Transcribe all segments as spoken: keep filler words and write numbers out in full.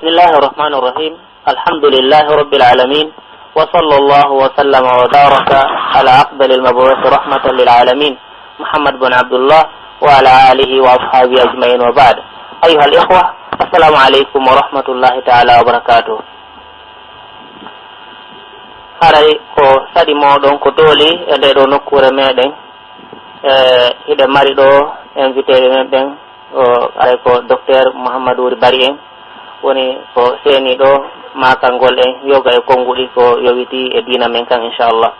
بسم الله الرحمن الرحيم. الحمد لله رب العالمين. وصلى الله وسلم وبارك على أفضل المبعوث رحمة للعالمين، محمد بن عبد الله، وعلى آله وأصحابه أجمعين، وبعد. أيها الإخوة، السلام عليكم ورحمة الله تعالى وبركاته. Haray ko saɗi mooɗon ko dooli e ndee ɗoo nokkuure meɗen. E, hiɗen mari ɗoo invité ɓe men ɓen, o, haray ko Docteur Mouhamadou Wuri Bari en, woni ko seeniiɗo maakangol en yoga e konnguɗi ko yowitii e diina men kan, inchallah.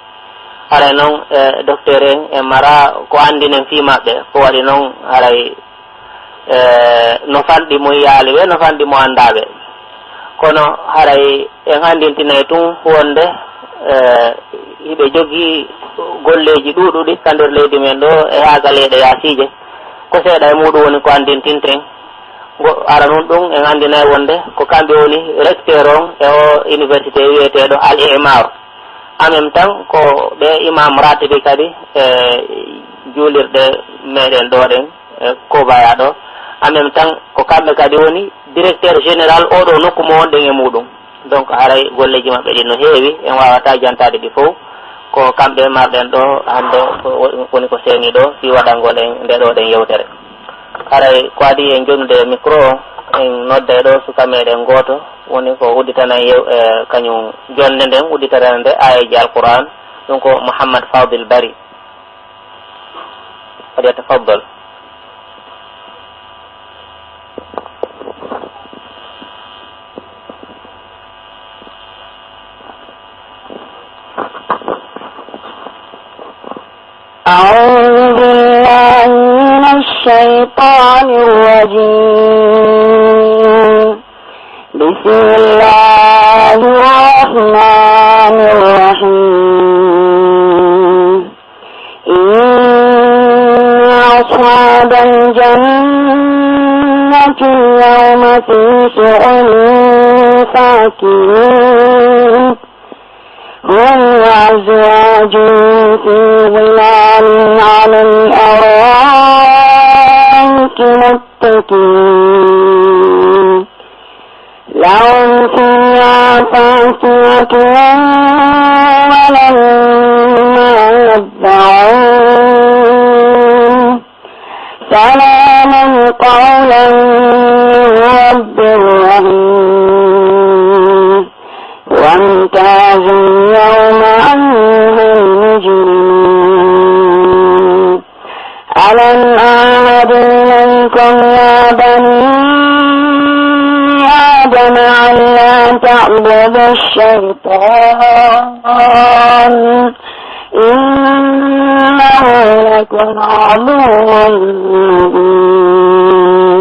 Haray non, e, docteur en e mara ko anndinen fii maɓɓe, ko waɗi non haray, e, no fanɗi mo yiyaali ɓe, no fanɗi mo anndaa ɓe. Kono haray en anndintinay tun wonde, e, hiɓe jogii golleeji ɗuuɗuɗi ka nder leydi men ɗoo e haa ka leyɗe yaasiije. Ko seeɗa e muuɗum woni ko anndintinten. Ngo ara nun ɗum en anndinay wonde ko kamɓe woni recteur on e o université wiyeteeɗo Al Imar. En même temps, ko ɓe imam ratibi kadi e juulirɗe meɗen ɗo ɗen, e Kobaya ɗo. En même temps, ko kamɓe kadi woni directeur général oɗo nokku mo wonɗen e muɗum. Donc, haray golleeji maɓɓe ɗin no heewi, en waawata jantaade ɗi fow. Ko kamɓe marɗen ɗo hannde, ko woni ko seeni ɗo fii waɗangol en nde ɗo ɗen yewtere. Haray ko adii en jonnude micro o, en nodday ɗo suka meɗen gooto, woni ko udditana yew-, e, kañum jonnde nden, udditana nde aayeeji Alqur'an, ɗum ko Mouhammad Fadil Bari. فليتفضل. أعوذ بالله من الشيطان الرجيم. بسم الله الرحمن الرحيم. إن أصحاب الجنة اليوم في شغل فاكهون. هم وأزواجهم في ظلال على الأرائك متكئون. لهم فيها فاكهة ولهم ما يدعون. سلاما قولا من رب رحيم. وامتازوا اليوم أيها المجرمون. ألم أعهد إليكم يا بني آدم ألا تعبدوا الشيطان إنه لكم عدو مبين.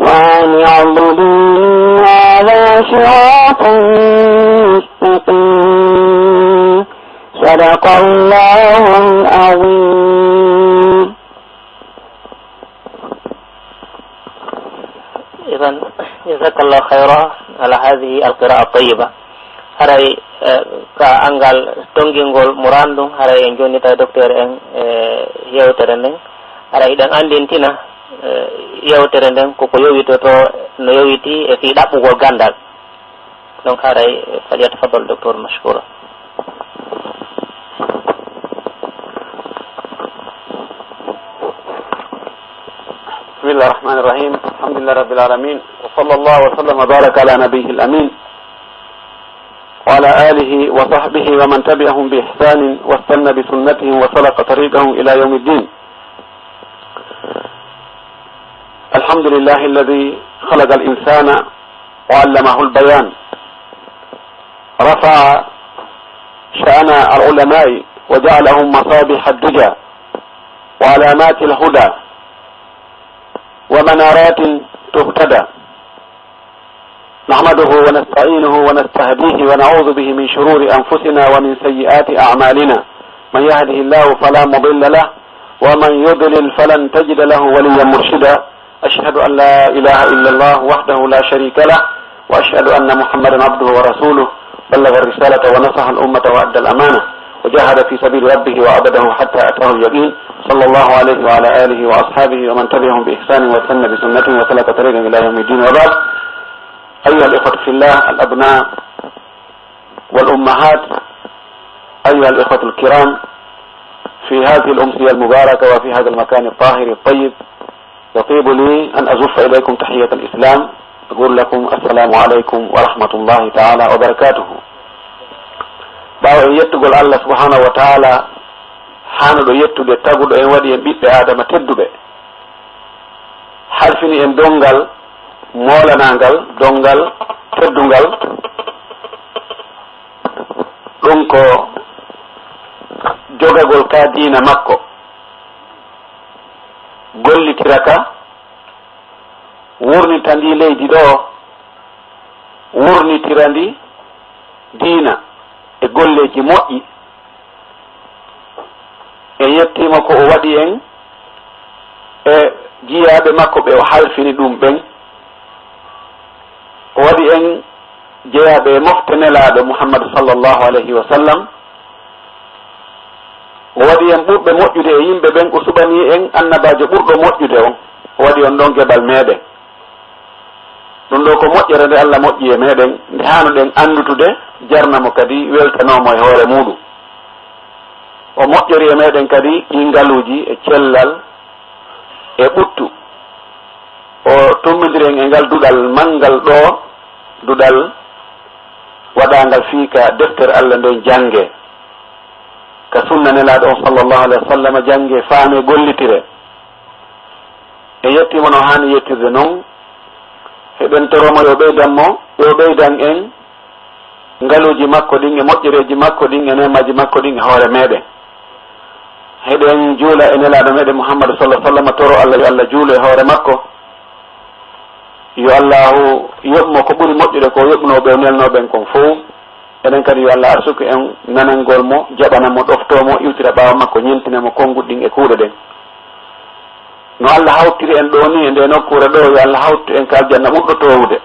وأن اعبدوني هذا صراط مستقيم. صدق الله العظيم. Idan, jazakallahu khayra ala hadhihi alqira'a tayyiba. Haray, eh, ka anngal tonngingol Qur'an ɗum, haray en jonnita docteur en, eh, yewtere nden. Haray hiɗen anndintina, eh, yewtere nden koko yowitoto, no yowiti e fii ɗaɓɓugol ganndal. Donc, haray, eh, falyatafaddal docteur mashkura. بسم الله الرحمن الرحيم. الحمد لله رب العالمين. وصلى الله وسلم وبارك على نبيه الأمين وعلى آله وصحبه ومن تبعهم بإحسان واستنى بسنتهم وسلك طريقهم إلى يوم الدين. الحمد لله الذي خلق الإنسان وعلمه البيان، رفع شأن العلماء وجعلهم مصابيح الدجى وعلامات الهدى ومنارات تهتدى. نحمده ونستعينه ونستهديه ونعوذ به من شرور أنفسنا ومن سيئات أعمالنا. من يهده الله فلا مضل له، ومن يضلل فلن تجد له وليا مرشدا. أشهد أن لا إله إلا الله وحده لا شريك له، وأشهد أن محمدا عبده ورسوله، بلغ الرسالة ونصح الأمة وأدى الأمانة، وجاهد في سبيل ربه وعبده حتى أتاه اليقين، صلى الله عليه وعلى آله وأصحابه ومن تبعهم بإحسان واستنى بسنته وسلك طريقهم إلى يوم الدين، وبعد. أيها الإخوة في الله، الأبناء والأمهات، أيها الإخوة الكرام، في هذه الأمسية المباركة وفي هذا المكان الطاهر الطيب، يطيب لي أن أزف إليكم تحية الإسلام، أقول لكم: السلام عليكم ورحمة الله تعالى وبركاته. Ɓaawo en yettugol Allah subhanahu wa taala, haanuɗo yettude, taguɗo en, waɗi en ɓiɓɓe Aadama tedduɓe, halfini en donngal moolanangal, donngal teddungal, ɗum ko jogagol ka diina makko, gollitira ka, wurnita ndi leydi ɗo, wurnitira ndi diina e golleeji moƴƴi. En yettiima ko o waɗi en e jiyaaɓe makko ɓe o halfini ɗum ɓen. O waɗi en jeyaaɓe e mofte Nelaaɗo Muhammad sallallahu alayhi wa sallam. O waɗi en ɓurɓe moƴƴude e yimɓe ɓen, o suɓanii en annabaajo ɓurɗo moƴƴude on. O waɗi on ɗon geɓal meɗen. Ɗum ɗo ko moƴƴere nde Allah moƴƴi e meɗen, nde haanuɗen anndutude, jarna mo kadi, weltanoo mo e hoore muuɗum. O moƴƴori e meɗen kadi ɗi ngaluuji e cellal e ɓuttu. O tummindiri en e ngal duɗal manngal ɗo, duɗal waɗaangal fii ka deftere Allah nden janngee, ka sunna Nelaaɗo on sallallahu alayhi wa sallam janngee, faamee, gollitire. En yettiima no haani yettirde non. Heɗen toro mo yo ɓeydan mo, yo ɓeydan en ngaluuji makko ɗin e moƴƴereeji makko ɗin e neemaaji makko ɗin e hoore meɗen. Heɗen juula e Nelaaɗo meɗen Muhammadu sallallahu alaihi wasallam, toro Allah yo Allah juulu e hoore makko. Yo Allahu yoɓ mo ko ɓuri moƴƴude ko yoɓnoo ɓe o nelnoo ɓen kon fow. Enen kadi yo Allah arsuku en nanangol mo, jaɓana mo, ɗoftoo mo, iwtira ɓaawo makko, ñentina mo konnguɗi ɗin e kuuɗe ɗen. No Allah hawtiri en ɗoo nii e ndee nokkuure ɗoo, yo Allah hawtu en ka aljanna ɓurɗo toowude.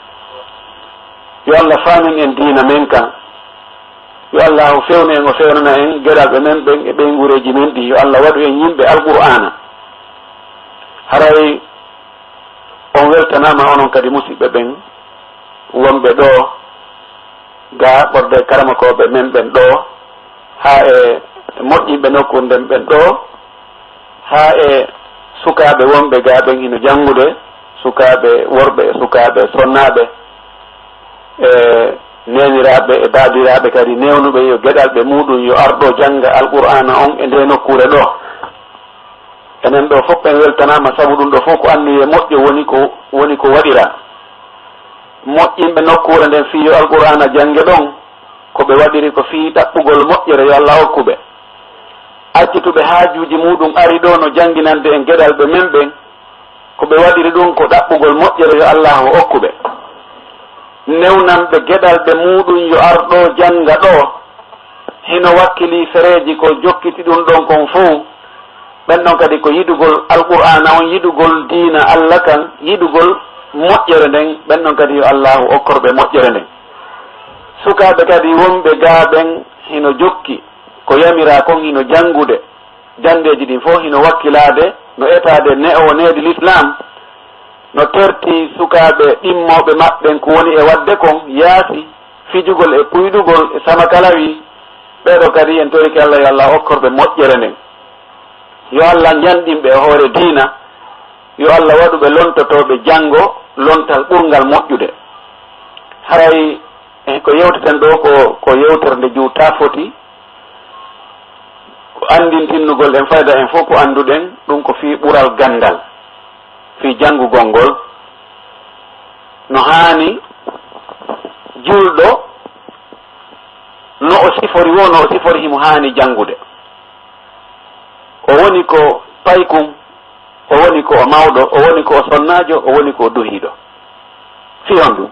Yo Allah faamin en diina men kan. Yo Allahu fewnu en, o fewnana en geɗalɓe men ɓen e ɓeynguureeji men ɗin. Yo Allah waɗu en yimɓe Alqur'aana. Haray on weltanaama onon kadi, musiɓɓe ɓen wonɓe ɗoo, ga ɓorde karamokooɓe men ɓen ɗoo, haa e moƴƴinɓe nokkuure nden ɓen ɗoo, haa e sukaaɓe wonɓe ga ɓen hino janngude, sukaaɓe worɓe e sukaaɓe sonnaaɓe, e neeniraaɓe e baabiraaɓe kadi newnuɓe, yo geɗalɓe muuɗum yo ar ɗoo jannga Alqur'aana on e ndee nokkuure ɗoo. Enen ɗoo fof en weltanaama, sabu ɗum ɗoo fof ko anniye moƴƴo woni ko, woni ko waɗiraa. Moƴƴinɓe nokkuure nden fii yo Alqur'aana jannge ɗon, ko ɓe waɗiri ko fii ɗaɓɓugol moƴƴere yo Allah okku ɓe. Accituɓe haajuuji muuɗum ari ɗoo no jannginande en geɗalɓe men ɓen, ko ɓe waɗiri ɗum ko ɗaɓɓugol moƴƴere yo Allaahu okku ɓe. Newnanɓe geɗalɓe muuɗum yo ar ɗoo jannga ɗoo, hino wakkilii fereeji ko jokkiti ɗum ɗon kon fow. Ɓen ɗon kadi ko yiɗugol Alqur'aana on, yiɗugol diina Alla kan, yiɗugol moƴƴere nden. Ɓen ɗon kadi yo Allaahu okkor ɓe moƴƴere nden. Sukaaɓe kadi wonɓe gaa ɓen hino jokki ko yamiraa kon, hino janngude. Janndeeji ɗin fof hino wakkilaade, no etaade ne'owo needi Lislaam, no terti sukaaɓe ɗimmooɓe maɓɓen ko woni e waɗde kon yaasi fijugol e puyɗugol e samakalawi. Ɓee ɗoo kadi en torike Alla, yo Alla okkor ɓe moƴƴere nden. Yo Alla njanɗin ɓe e hoore diina. Yo Alla waɗu ɓe lontotooɓe janngo lontal ɓurngal moƴƴude. Haray, eh, ko yewteten ɗoo ko, ko yewtere nde juutaa foti. Ko anndintinnugol en fayda en fof ko annduɗen, ɗum ko fii ɓural ganndal, fii janngugol ngol. No haani julɗo, no o sifori woo, no o sifori himo haani janngude. O woni ko paykun, o woni ko o mawɗo, o woni ko o sonnaajo, o woni ko o duhiiɗo. Fii honɗum?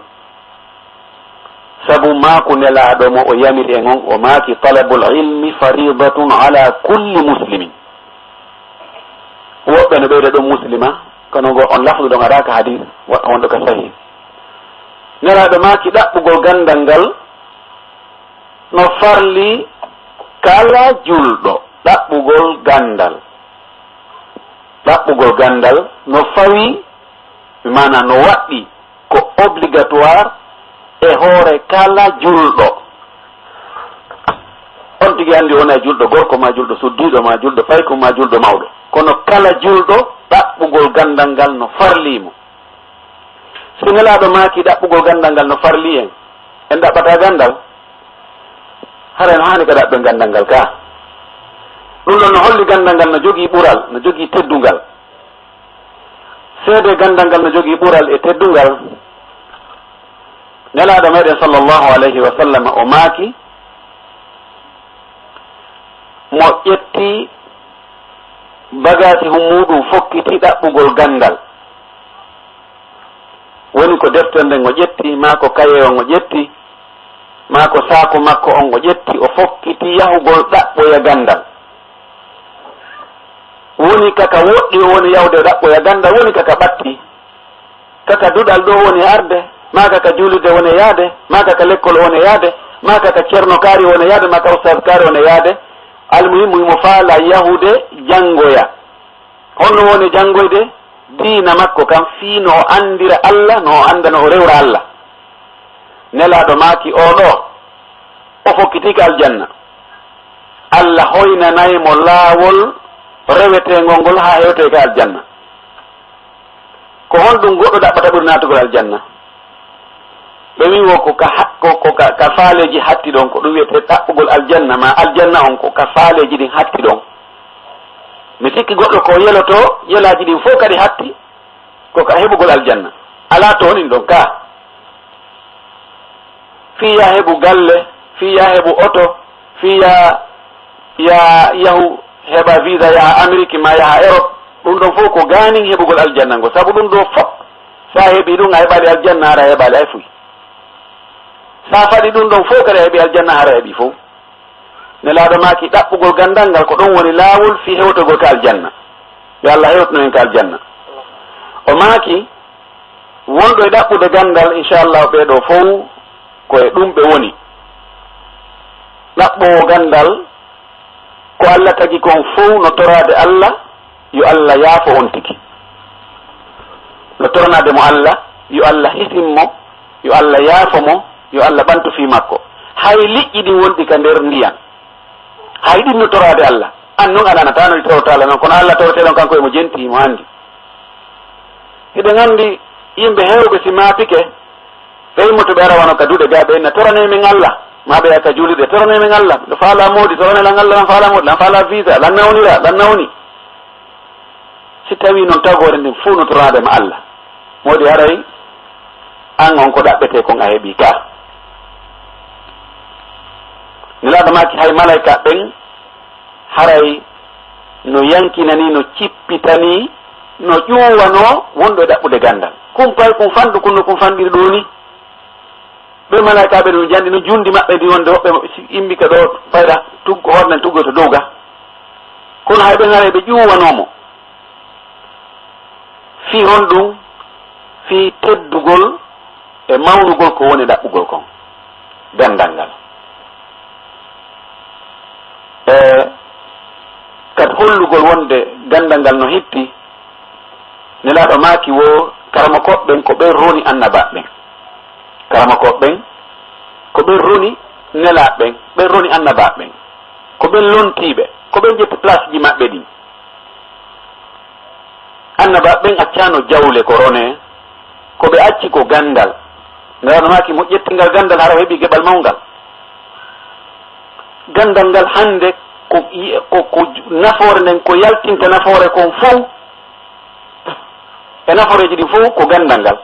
Sabu maaku Nelaaɗo mo o yamiri en on, o maaki: "Talabul ilmi faridatun ala kulli muslimin." Woɓɓe no ɓeyda ɗum muslima, kono ngo on lafdu ɗon alaa ka hadis wa-, wonɗo ka sahih. Nelaaɗo maaki ɗaɓɓugol ganndal ngal no farli kala julɗo. Ɗaɓɓugol ganndal. Ɗaɓɓugol ganndal no fawi, maanaa no waɗɗi, ko obligatoire e hoore kala julɗo. On tigi anndi wona e julɗo gorko ma, julɗo suddiiɗo ma, julɗo payko ma, julɗo mawɗo. Kono kala julɗo ɗaɓɓugol ganndal ngal no farlii mo. Si Nelaaɗo maaki ɗaɓɓugol ganndal ngal no farlii en, en ɗaɓɓata ganndal? Hara no haani ka ɗaɓɓen ganndal ngal ka. Ɗum ɗon no holli ganndal ngal no jogii ɓural, no jogii teddungal. Seede ganndal ngal no jogii ɓural e teddungal. Nelaaɗo meɗen sallallahu alayhi wa sallam o maaki, mo ƴetti bagaasi hum muuɗum fokkiti ɗaɓɓugol ganndal. Woni ko deftere nden o ƴetti, maa ko kaye on o ƴetti, maa ko saaku makko on o ƴetti, o fokkiti yahugol ɗaɓɓoya ganndal. Woni kaka woɗɗi o woni yahude ɗaɓɓoya ganndal, woni kaka ɓatti. Kaka duɗal ɗo woni arde, maa kaka juulirde woni yaade, maa kaka lekkol woni yaade, maa kaka ceerno kaari woni yaade, maa ka ustaas kaari woni yaade. Almuhimmu, himo faala yahude janngoya. Honno woni janngoyde? Diina makko kan, fii no o anndira Allah, no o annda no o rewra Allah. Nelaaɗo maaki, oo ɗoo, o fokkiti ka aljanna. Allah hoynanay mo laawol reweteengol ngol haa hewtee ka aljanna. Ko honɗum goɗɗo ɗaɓɓata ɓuri naatugol aljanna? Ɓe wi'i wo ko ka ha-, ko, ko ka, ka faaleeji hatti ɗon, ko ɗum wi'etee ɗaɓɓugol aljanna, maa aljanna on ko ka faaleeji ɗin hatti ɗon. Mi sikki goɗɗo ko yeloto yelaaji ɗin fow kadi hatti, ko ka heɓugol aljanna. Alaa to woni ɗon ka. Fii yaa heɓu galle, fii yaa heɓu oto, fii yaa, yaa yahu heɓa visa yaha Amérique maa yaha Europe, ɗum ɗon fow ko gaanin heɓugol aljanna ngo. Sabu ɗum ɗoo fow, so a heɓii ɗum, a heɓaali aljanna, hara a heɓaali hay fuy. So a faɗi ɗum ɗon fow kadi a heɓii aljanna, hara a heɓii fow. Nelaaɗo maaki ɗaɓɓugol ganndal ngal ko ɗon woni laawol fii hewtogol ka aljanna. Yo Allah hewtino en ka aljanna. O maaki, wonɗo e ɗaɓɓude ganndal, inchallah, ɓee ɗoo fow ko e ɗum ɓe woni. Ɗaɓɓoowo ganndal, ko Allah tagi kon fow no toraade Allah, yo Allah yaafo on tigi. No toranaade mo Allah, yo Allah hisin mo, yo Allah yaafo mo, yo Allah ɓantu fii makko. Hay liƴƴi ɗin wonɗi ka nder ndiyan, hay ɗin no toraade Allah. An non a nanataa no ɗi torotoo Allah non, kono Allah toreteeɗo on kanko himo jenti, himo anndi. Hiɗen anndi yimɓe heewɓe si maapike, ɓe immoto ɓe ara wano ka duɗe gaa, ɓe inna, "Toranee min Allah." Maa ɓe yaha ka juulirde, "Toranee min Allah. Miɗo faalaa moodi, toranee lan Allah, lan faalaa moodi, lan faalaa visa, lan nawnira, lan nawni." Si tawii non tagoore nden fow no toranaade ma Allah, moodi haray an on ko ɗaɓɓetee kon a heɓii ka. Nelaaɗo maaki hay malaykaaɓe ɓen haray no yankinanii, no cippitanii, no ƴuwanoo wonɗo e ɗaɓɓude ganndal. Kumpay kun fanɗu kun no kun fanɗiri ɗoo ni. Ɓe malaykaaɓe ɗum janndi no jundi maɓɓe ndi wonde woɓɓe si immike ɗoo fayda tug-, hoore nden tuggoy to dow ga. Kono hay ɓen haray ɓe ƴuwanoo mo. Fii honɗum? Fii teddugol e mawnugol ko woni ɗaɓɓugol kon, ganndal ngal. E kadi hollugol wonde ganndal ngal no hitti, Nelaaɗo maaki wo, karamokooɓe ɓen ko ɓen roni annabaaɓe ɓen. Karamokooɓe ɓen ko ɓen roni nelaaɓe ɓen, ɓen roni annabaaɓe ɓen. Ko ɓen lontiiɓe, ko ɓen ƴetti place ji maɓɓe ɗin. Annabaaɓe ɓen accaano jawle ko ronee, ko ɓe acci ko ganndal. Nelaaɗo maaki mo ƴetti ngal ganndal hara o heɓi geɓal mawngal. Ganndal ngal hannde ko, ko, ko nafoore nden, ko yaltinta nafoore kon fow. E nafooreeji ɗin fow ko ganndal ngal.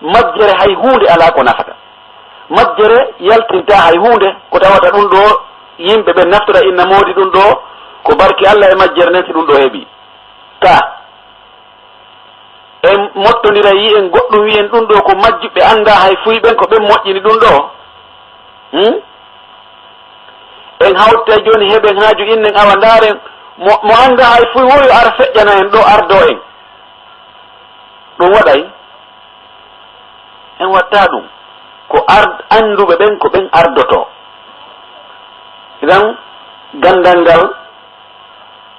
Majjere hay huunde alaa ko nafata. Majjere yaltintaa hay huunde ko tawata ɗum ɗoo yimɓe ɓen naftora inna moodi ɗum ɗoo ko barki Allah e majjere nden si ɗum ɗoo heɓii. Ka en mottondira yi'en goɗɗum wi'en ɗum ɗoo ko majjuɓe anndaa hay fuy ɓen ko ɓen moƴƴini ɗum ɗoo. Hmm? En hawta jooni heɓen haaju innen awa ndaaren mo, mo anndaa hay fuy wo yo ar feƴƴana en ɗoo ardoo en. Ɗum waɗay? En watta ɗum. Ko ard-, annduɓe ɓen ko ɓen ardotoo. Idan ganndal ngal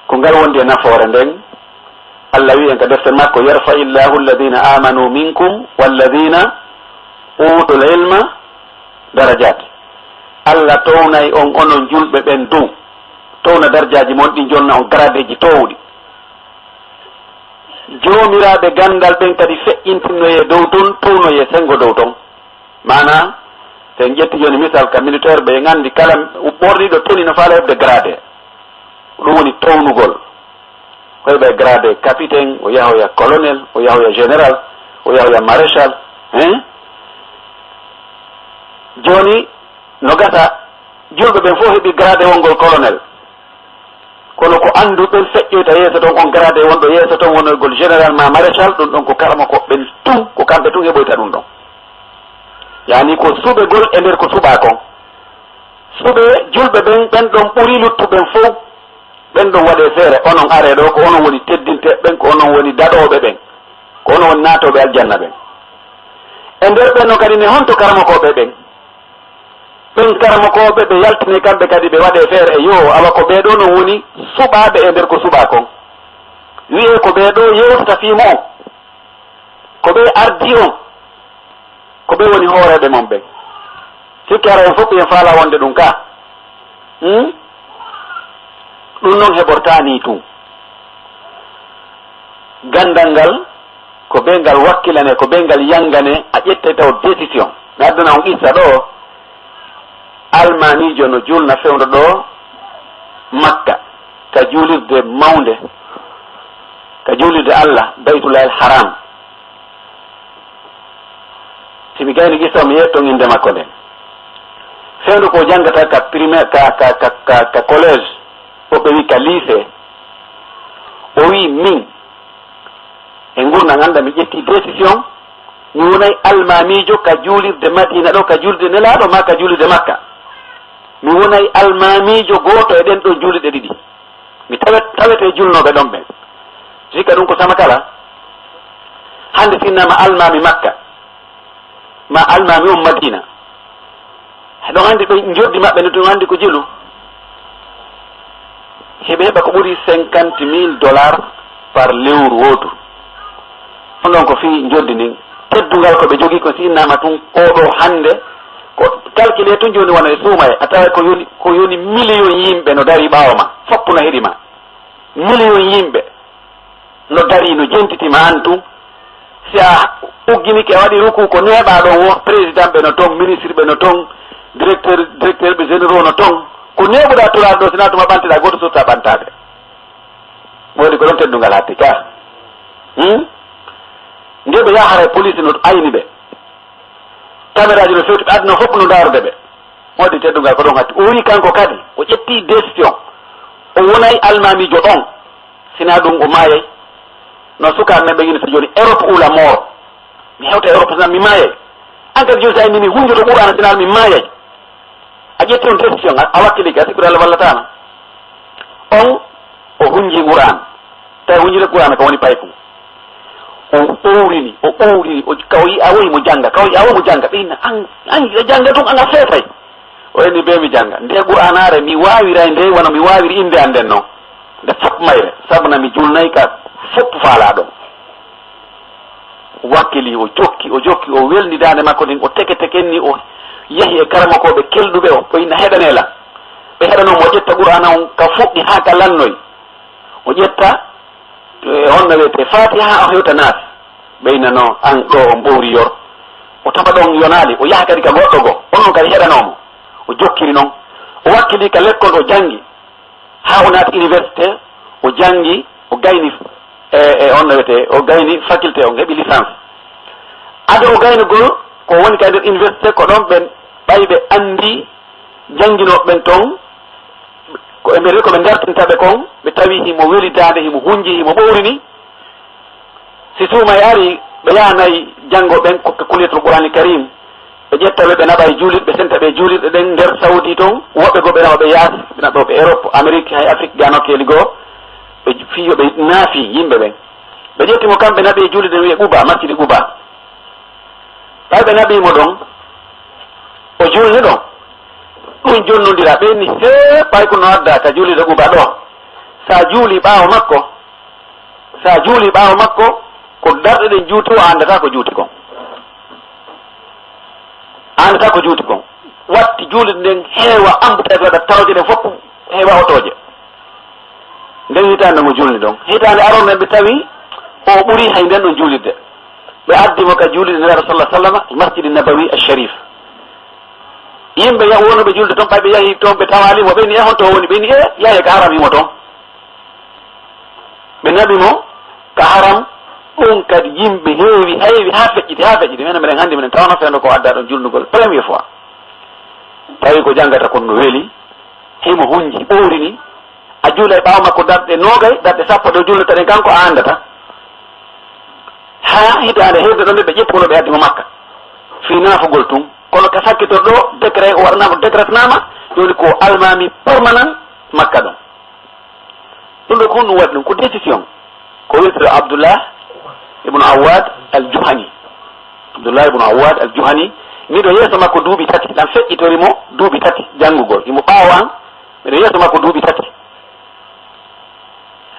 ko ngal wondi e nafoore nden. Allah wi'i en ka defte makko, "Yarfa'illahu alladhina amanu minkum walladhina Uutul ilma darajat. Allah townay on onon julɓe ɓen dow. Towna darjaaji mon ɗin, jonna on garadeeji toowuɗi. Joomiraaɓe ganndal ɓen kadi feƴƴintinnoyee dow ton, townoyee senngo dow ton. Maanaa, so en ƴetti jooni misal ka militaire ɓe, en anndi kala ɓorniiɗo tenue no faala heɓde gradé. Ko ɗum woni townugol. Ko heɓa e gradé capitaine, o yahoya colonel, o yahoya général, o yahoya maréchal, hein? Jooni, no gasa, julɓe ɓen fof heɓi gradé wonngol colonel. Kono ko anndu ɓen feƴƴoyta yeeso ton, on gradé wonɗo yeeso ton, wonoygol général ma maréchal, ɗum ɗon ko karamokooɓe ɓen tun, ko kamɓe tun heɓoyta ɗum ɗon. Yaani ko suɓegol e nder ko suɓaa kon. Suɓee julɓe ɓen, ɓen ɗon ɓuri luttuɓe ɓen fow. Ɓen ɗon waɗee feere, onon aree ɗoo, ko onon woni teddinteeɓe ɓen, ko onon woni daɗooɓe ɓen, ko onon woni naatooɓe aljanna ɓen. E nder ɓen non kadi ne, honto karamokooɓe ɓen? Ɓen karamokooɓe ɓe yaltinee kamɓe kadi, ɓe waɗee feere e yoo, awa ko ɓee ɗoo non woni suɓaaɓe e nder ko suɓaa kon. Wi'ee ko ɓee ɗoo yewtata fii mu'un. Ko ɓe ardii on, ko ɓe woni hooreeɓe mon ɓen. Sikke ara en fof en faalaa wonde ɗum ka. Hmm? Ɗum noon heɓortaa nii tun. Ganndal ngal, ko ɓe ngal wakkilanee, ko ɓe ngal yannganee, a ƴettay taw décision. Mi addana on qissa ɗoo, almaamiijo no juulna fewndo ɗoo Makka, ka juulirde mawnde, ka juulirde Allah, Baytullaahil Haram. Si mi gayni qissa o, mi yetton innde makko nden. Fewndo ko janngata ka primaire, ka, ka, ka, ka, ka collège, woɓɓe wi ka lycée. O wi min, e ngurndan an ɗan, mi ƴetti décision, mi wonay almaamiijo ka juulirde Madina ɗo, ka juulirde Nelaaɗo, maa ka juulirde Makka. Mi wonay almaamiijo gooto e ɗen ɗon juulirɗe ɗiɗi. Mi tawet-, tawete julnooɓe ɗon ɓen. Sikka ɗum ko sama kala. Hannde si innama almaami Makka, ma almaami on Madina. Hiɗon anndi ɓe njoddi maɓɓe no, tun anndi ko jelu. Hiɓe heɓa ko ɓuri cinquante mille dollars par lewru wootu. Ɗum ɗon ko fii njoddi ndin. Teddungal ko ɓe jogii ko si innama tun oo ɗoo hannde, ko calculé tun jooni wano e suumaye, a taway ko yoni, ko yoni million yimɓe no darii ɓaawo ma, foppu no heɗi ma. Million yimɓe no darii, no jentiti ma an tun. Si a ugginike, a waɗi ruku, ko neeɓaa ɗon wo, président ɓe no ton, ministre ɓe no ton, directeur, directeur ɓe généraux no ton. Ko neeɓuɗaa turaade ɗo, si naa tuma ɓantiɗaa, gooto sutta ɓantaade. Woodi ko ɗon teddungal hatti ka. Hmm? Nde ɓe yaha haray police no ayni ɓe. Caméraji no fewti ɓe, aduna fof no ndaarude ɓe. Moodi teddungal ko ɗon hatti. O woni kanko kadi, o ƴetti décision. O wonay almaamiijo ɗon. Sinaa ɗum o maayay. No sukaaɓe men ɓe yini so jooni, Europe ou la mort. Mi hewta Europe, sinaa mi maayay. An kadi jooni so a inni mi hunjoto Qur'aana, sinaa mi maayay. A ƴetti on décision, a, a wakkili ka, sikkude Allah wallataama. On, o hunji Qur'aan. Tawi hunjude Qur'aan ko woni payku. O ɓowlini, o ɓowlini, o, ka o yi-, a woyi mo jannga, ka o yi-, a woyi mo jannga. Ɓe inna, an, an, a jannga tun, an a feefay. O inni, be mi jannga. Nde Qur'aanaare, mi waawiray nde, wano mi waawiri innde an nden non. Nde fop mayre, sabu na mi julnay ka fop faalaa ɗon. Wakkili, o jokki, o jokki, o welni daande makko nden, o teke tekenni, o yahi e karamokooɓe kelɗuɓe, o, o inna heɗanee lan. Ɓe heɗanoo mo, o ƴetta Qur'aana on ka fuɗɗi haa ka lannoy. O ƴetta, e, honno wiyetee, Faatiha, o hewta Naasi. Ɓe inna no, an ɗo on ɓowri yor. O tawa ɗon yonaali, o yaha kadi ka goɗɗo goo. On non kadi heɗanoo mo. O jokkiri non. O wakkili ka lekkol, o janngi. Haa o naati université, o janngi, o gayni, e, e on no wiyetee, o gayni faculté, o heɓi licence. Ado o gaynugol, ko woni ka nder université, ko ɗon ɓen ɓay ɓe anndi jannginooɓe ɓen ton, ko e nder ko ɓe dartinta ɓe kon, ɓe tawi himo weli daande, himo hunji, himo ɓowrini. Si suumay ari, ɓe yahanay janngo ɓen ko ɓe kuliyatul Qur'aanil Kariim, ɓe ƴetta ɓe, ɓe naɓa e juulirɗe, ɓe senta ɓe e juulirɗe ɗen nder Saudi ton, woɓɓe goo ɓe naɓa ɓe yaasi, ɓe naɓa ɓe Europe, Amérique, hay Afrique gano keeli goo, ɓe ju-, fii yo ɓe naafi yimɓe ɓen. Ɓe ƴetti mo kamɓe, naɓi e juulirɗe wi'e Quba, masjidi Quba. Ɓay ɓe naɓi mo ɗon, o juulni ɗon. Ɗum jonnondira, ɓe ni, hee, ɓay ko no adda ka juulirde Quba ɗo. Sa juuli ɓaawo makko, Sa juuli ɓaawo makko, ko darɗe ɗen juuti, o anndataa ko juuti kon. Aan ta ko juuti kon. Watti juulde nden heewa embouteillage, waɗa tawaaji ɗen fof heewa otooje. Nden hitaande ngo juulni ɗon. Hitaande aroore nden ɓe tawi o ɓuri hay nden ɗon juulirde. Ɓe addi mo ka juulirde Nelaaɗo sallallahu alaihi wasallam, Masjidi Nabawi Al-Sharif. Yimɓe ya-, wonɓe juulde ton, ɓay ɓe yahi ton, ɓe tawaali mo, ɓe ni, "E, honto o woni?" Ɓe ni, "E, yahe ka haram himo ton." Ɓe naɓi mo ka haram, ɗum kadi yimɓe heewi, heewi haa feƴƴiti, haa feƴƴiti. Minen, minen hannde minen tawno fewndo ko adda ɗon julnugol première fois. Tawi ko janngata kon no weli, himo hunji, ɓoorini. A juulay ɓaawo makko darɗe noogay, darɗe sappo ɗe o julnata ɗen, kanko a anndata. Haa hitaande heewde ɗon nde ɓe ƴetti kono ɓe addi mo Makka. Fii naafugol tun. Kono ka sakkitor ɗo, décret o waɗanaama, décretnaama, jooni ko almaami permanent Makka ɗon. Ɗum ɗo ko honɗum waɗi ɗum? Ko décision. Ko wiyetee Abdullah ibn Awwad al-Juhani. Abdullah ibn Awwad al-Juhani, miɗo yeeso makko duuɓi tati, ɗan feƴƴitori mo duuɓi tati janngugol. Himo ɓaawo an, miɗo yeeso makko duuɓi tati.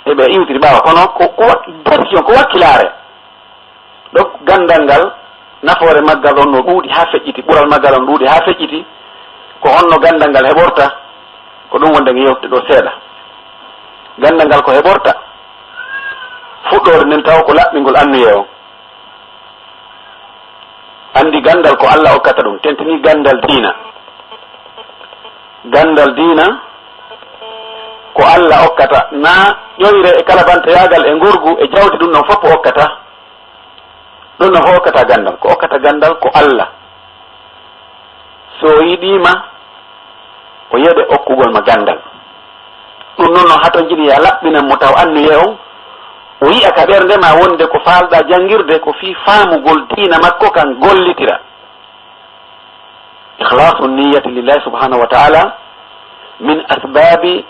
E ɓe iwtiri ɓaawo, kono ko, ko wak-, décision, ko wakkilaare. Donc, ganndal ngal, nafoore maggal on no ɗuuɗi haa feƴƴiti, ɓural maggal on ɗuuɗi haa feƴƴiti. Ko honno ganndal ngal heɓorta? Ko ɗum wonde nge yewtude ɗo seeɗa. Ganndal ngal ko heɓorta? Fuɗɗoode nden taw ko laɓɓingol anniye on. Anndi ganndal ko Alla okkata ɗum, tentini ganndal diina. Ganndal diina ko Alla okkata, na ƴoyre e kalabanteyaagal e ngorgu e jawdi ɗum ɗon fof o okkata. Ɗum no hokkata ganndal, ko okkata ganndal ko Alla. So o yiɗii ma, o yeɗe okkugol ma ganndal. Ɗum noon no hatonjini ya laɓɓinan mo taw anniye on, o yi'a ka ɓernde ma wonde ko faalɗaa janngirde ko fii faamugol diina makko kan gollitira. Ikhlasu niyyati lillahi subhanahu wa ta'ala min asbabi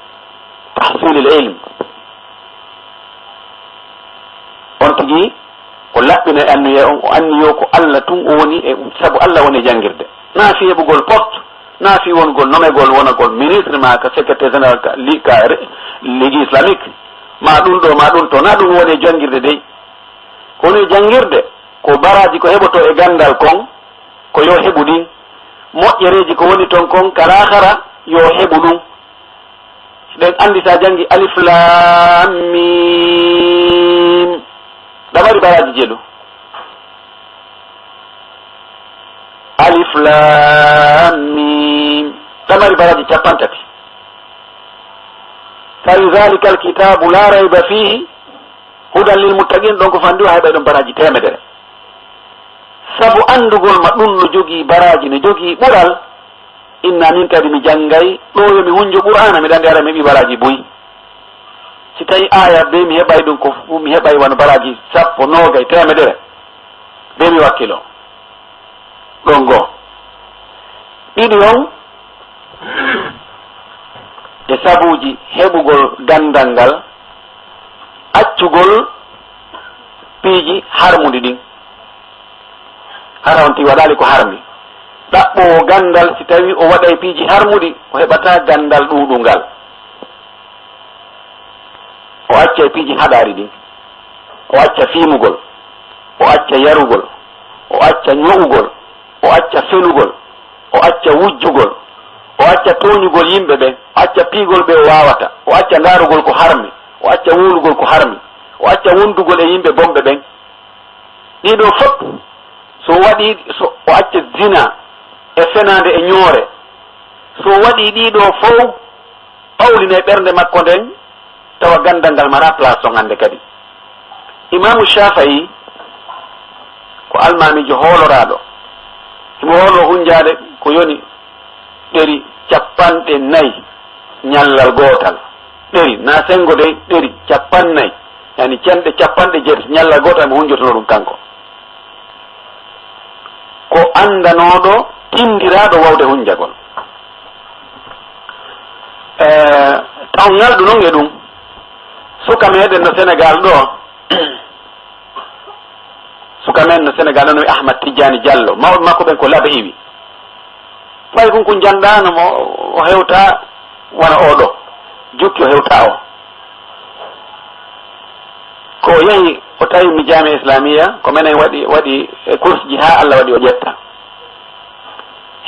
tahsilil ilm. On tigi o laɓɓina e anniye on, o anniyo ko Alla tun o woni e, sabu Alla woni e janngirde. Na fii heɓugol poste, na fii wongol nomegol, wonagol ministre ma ka secrétaire général ka li-, ka re-, Ligue islamique, ma ɗum ɗo, ma ɗum to, na ɗum woni e janngirde dey. Ko woni e janngirde, ko baraaji ko heɓotoo e ganndal kon, ko yo heɓu ɗin. Moƴƴereeji ko woni ton kon ka laakhara, yo heɓu ɗum. Hiɗen anndi sa janngi Alif Laam Miim, ɗa mari baraaji jeɗu. Alif Laam Miim, ɗa mari baraaji cappanɗe tati. Tawi zalikal kitaabu laa rayba fiihi, hudan lil muttaqiin, ɗon ko fanɗi o heɓay ɗon baraaji teemedere. Sabu anndugol ma ɗum no jogii baraaji, no jogii ɓural, inna min kadi mi janngay, ɗo yo mi hunjo Qur'aana, miɗa anndi ara mi heɓi baraaji buy. Si tawi aaya bee mi heɓay ɗum ko fu-, mi heɓay wano baraaji sappo, noogay, teemedere, bee mi wakkilo. Ɗon goo. Ɗiɗi on, e sabuuji heɓugol ganndal ngal, accugol piiji harmuɗi ɗin. Hara on tigi waɗaali ko harmi. Ɗaɓɓoowo ganndal, si tawi o waɗay piiji harmuɗi, o heɓataa ganndal ɗuuɗungal. O acca e piiji haɗaari ɗin. O acca fiimugol. O acca yarugol. O acca ño'ugol. O acca fenugol. O acca wujjugol. O acca tooñugol yimɓe ɓen. O acca piigol ɓe o waawata. O acca ndaarugol ko harmi. O acca wowlugol ko harmi. O acca wondugol e yimɓe bonɓe ɓen. Ɗii ɗoo fof, so waɗii, so o acca zina e fenaande e ñoore, so waɗii ɗii ɗoo fof, ɓawlina e ɓernde makko nden, tawa ganndal ngal maraa place on hannde kadi. Imaamu Shaafi'i ko almaamiijo hooloraaɗo. Himo hooloo hunjaade ko yoni ɗeri cappanɗe nayi ñallal gootal. Ɗeri, na senngo dey, ɗeri cappanɗe nayi, yani cenɗe cappanɗe jeetati ñallal gootal mo hunjotono ɗum kanko. Ko anndanooɗo tinndiraaɗo waawde hunjagol. Eh, taw ngalɗu non e ɗum, suka meɗen no Senegaal ɗo, suka men no Senegaal ɗo no wi'ee Ahmad Tijjaani Jallo, mawɓe makko ɓen ko Labe Iwi. Fay kun kun janɗaano mo o hewta wano oo ɗoo, jukki o hewta o. Ko o yahi o tawi mi jaamiya islamiya, ko menen waɗi, waɗi e course ji haa Allah waɗi o ƴetta.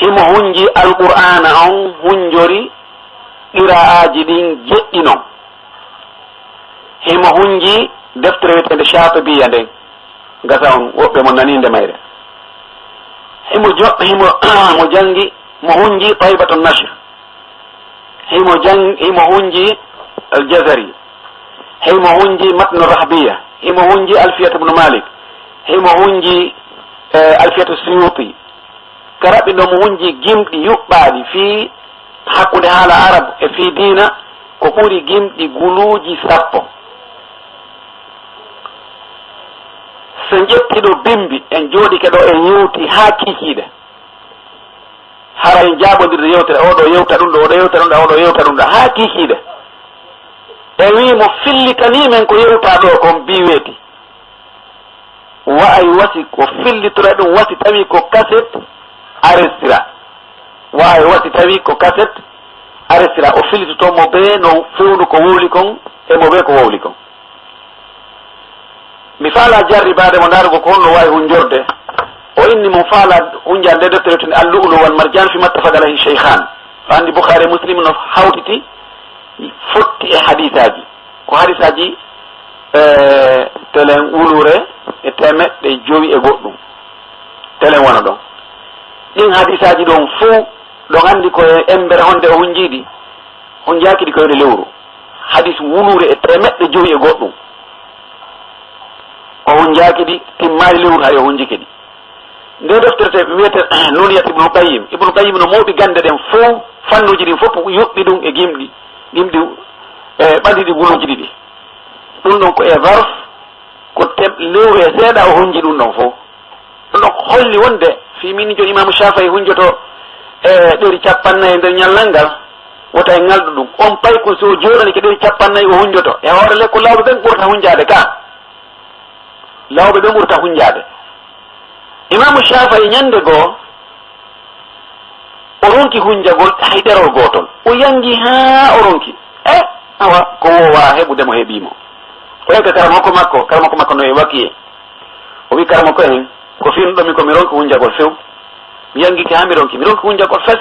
Himo hunji Alqur'aana on hunjori qiraa'aaji ɗin jeɗɗi non. Himo hunji deftere wi'eteende Shaatibiya nden. Gasa on woɓɓe mo nanii nde mayre. Himo jo-, himo, mo jangi, mo hunji Taybatu Nashr. Himo jang-, himo hunji Al-Jazari. Himo hunji Matnu Rahbiya. Himo hunji Alfiyat ibn Malik. Himo hunji, eh, Alfiyat Suyuti. Ka raɓɓi ɗon mo hunji gimɗi yuɓɓaaɗi fii hakkunde haala Arab e fii diina ko ɓuri gimɗi guluuji sappo. So en ƴetti ɗo bimbi, en jooɗike ɗo, en yewti haa kiikiiɗe. Hara en jaaɓondirde yewtere, oɗo yewta ɗum ɗo, oɗo yewta ɗum ɗo, oɗo yewta ɗum ɗo, haa kiikiiɗe. En wii mo fillitanii men ko yewtaa ɗo kon, bii weeti. Wa'ay wasi ko fillitora ɗum, wasi tawi ko kaset arestira. Wa'ay wasi tawi ko kaset arestira. O fillitoto mo bee no fewndu ko wowli kon, e mo bee ko wowli kon. Mi faalaa jarribaade mo ndaarugol ko honno waawi hunjorde. O inni mo faalaa hunjaade nde deftere tun Al-Lu'lu' wal Marjan fi mattafaqa alayhi shaykhan. O anndi Bukhaari e Muslim no hawtiti fotti e hadiisaaji. Ko hadiisaaji, eh, telen wuluure e teemeɗɗe jowi e goɗɗum. Telen wano ɗon. Ɗin hadiisaaji ɗon fow, ɗon anndi ko e embere honde o hunjii ɗi. Hunjaaki ɗi ko e lewru. Hadiis wuluure e teemeɗɗe jowi e goɗɗum. O hunjaaki ɗi, timmaali lewru hay o hunjike ɗi. Nde deftere wiyete Nuniyat Ibnu Qayyim. Ibnu Qayyim no mooɓi gannde ɗen fow, fannuuji ɗin fof yuɓɓi ɗum e gimɗi, gimɗi, e ɓadii ɗi guluuji ɗiɗi. Ɗum ɗon ko e zarf, ko tem-, lewru e seeɗa o hunji ɗum ɗon fow. Ɗum ɗon holli wonde fii min jo Imaamu Shaafi'i hunjoto e ɗeri cappannayi e nder ñallal ngal, wota e ŋalɗu ɗum. On paykun so o jooɗanike ɗeri cappannayi o hunjoto. E hoore le ko lawɓe ɓen ɓurta hunjaade ka. Lawɓe ɓen ɓurta hunjaade. Imaamu Shaafi'i ñande goo, o ronki hunjagol hay ɗerol gootol. O yangi haa o ronki. E, awa, ko woowa heɓude mo heɓii mo. O yetta karamoko makko, karamoko makko no e wakiye. O wi karamoko en, ko fii ɗo mi ko mi ronki hunjagol few. Mi yangike haa mi ronki, mi ronki hunjagol fes.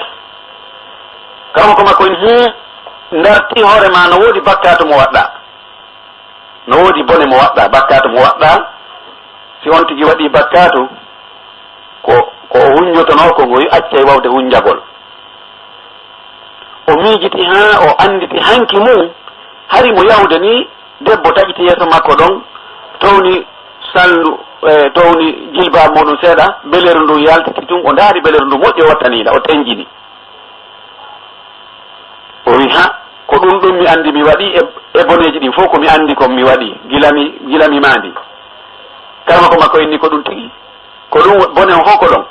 Karamoko makko en, hmm, ndarti hoore ma no woodi bakkaatu mo waɗɗa. No woodi bone mo waɗɗa, bakkaatu mo waɗɗa. Si on tigi waɗi bakkaatu, ko, ko o hunjotonoo ko ngoy accay wawde hunjagol. O miijiti haa o annditi hanki mum, hari mo yahude ni, debbo taƴiti yeeso makko ɗon, towni salndu, e, towni jilbaabu muuɗum seeɗa, beleeru ndun yaltiti tun, o ndaari beleeru ndun moƴƴo wattaniiɗa, o tenjini. O wi, "Ha, ko ɗum ɗum mi anndi mi waɗi e, e boneeji ɗin fof ko mi anndi kon mi waɗi, gila mi, gila mi maandi." Karamoko makko inni, "Ko ɗum tigi. Ko ɗum bone on fof ko ɗon."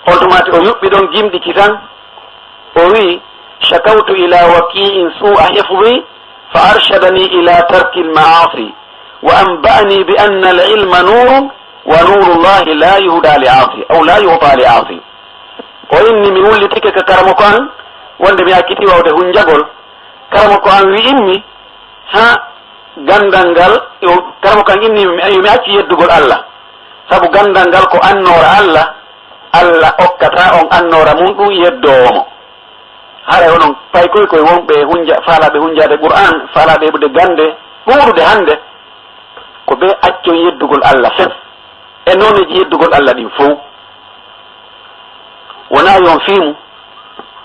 On tumaati o yuɓɓi ɗon gimɗi kisan. O wi, "Shakawtu ila waki'in su'a hifzi, fa arshadani ila tarkil ma'asi, wa anba'ani bi anna al-ilma nurun, wa nurullahi la yuhda li asi, aw la yu'ta li asi." O inni, "Mi wullitike ka karamoko an, wonde mi acciti wawde hunjagol. Karamoko an wi'immi, ha gandal ngal, yo, karamoko an inni mi, yo mi accu yeddugol Allah. Sabu gandal ngal ko annoora Allah, Allah okkata on annoora mun ɗum yeddoowo mo." Haray onon paykoy koye wonɓe hunja-, faalaaɓe hunjaade Qur'aan, faalaaɓe heɓude gannde ɗuuɗuɗe hannde, ko ɓe accon yeddugol Allah fes e nooneeji yeddugol Allah ɗin fow. Wonaa yo on fiimu,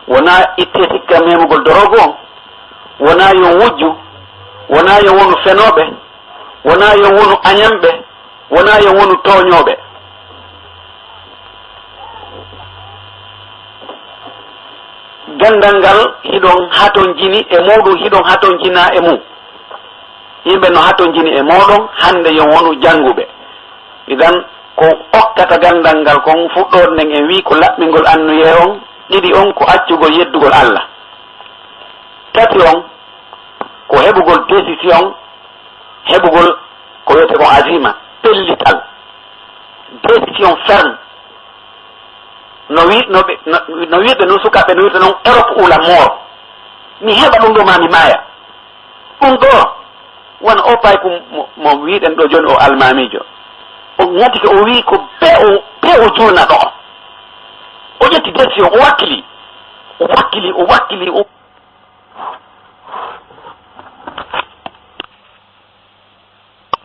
wonaa ittee sikka memugol doroogu on, wonaa yo on wujju, wonaa yo on wonu fenooɓe, wonaa yo on wonu añanɓe, wonaa yo on wonu tooñooɓe. Ganndal ngal hiɗon hatonjini e muuɗum, hiɗon hatonjinaa e mum. Yimɓe no hatonjini e mooɗon, hannde yo wonu jannguɓe. Idan, ko okkata ganndal ngal kon, fuɗɗoode nden en wii ko laɓɓingol anniyee on, ɗiɗi on ko accugol yeddugol Allah. Tati on ko heɓugol décision, heɓugol ko wiyetee kon azima, pellital, décision ferme. No wi-, no ɓe, no, no wi'ude non sukaaɓe, no wi'ude non Europe ou la mort. Mi heɓa ɗum ɗo maa mi maaya. Ɗum ɗo, wano o paykun mo, mo wi'uɗen ɗo jooni o almaamiijo. O ŋatike o wi'i ko bee o, bee o juulna ɗo. O ƴetti décision, o wakkili, o wakkili, o wakkili, o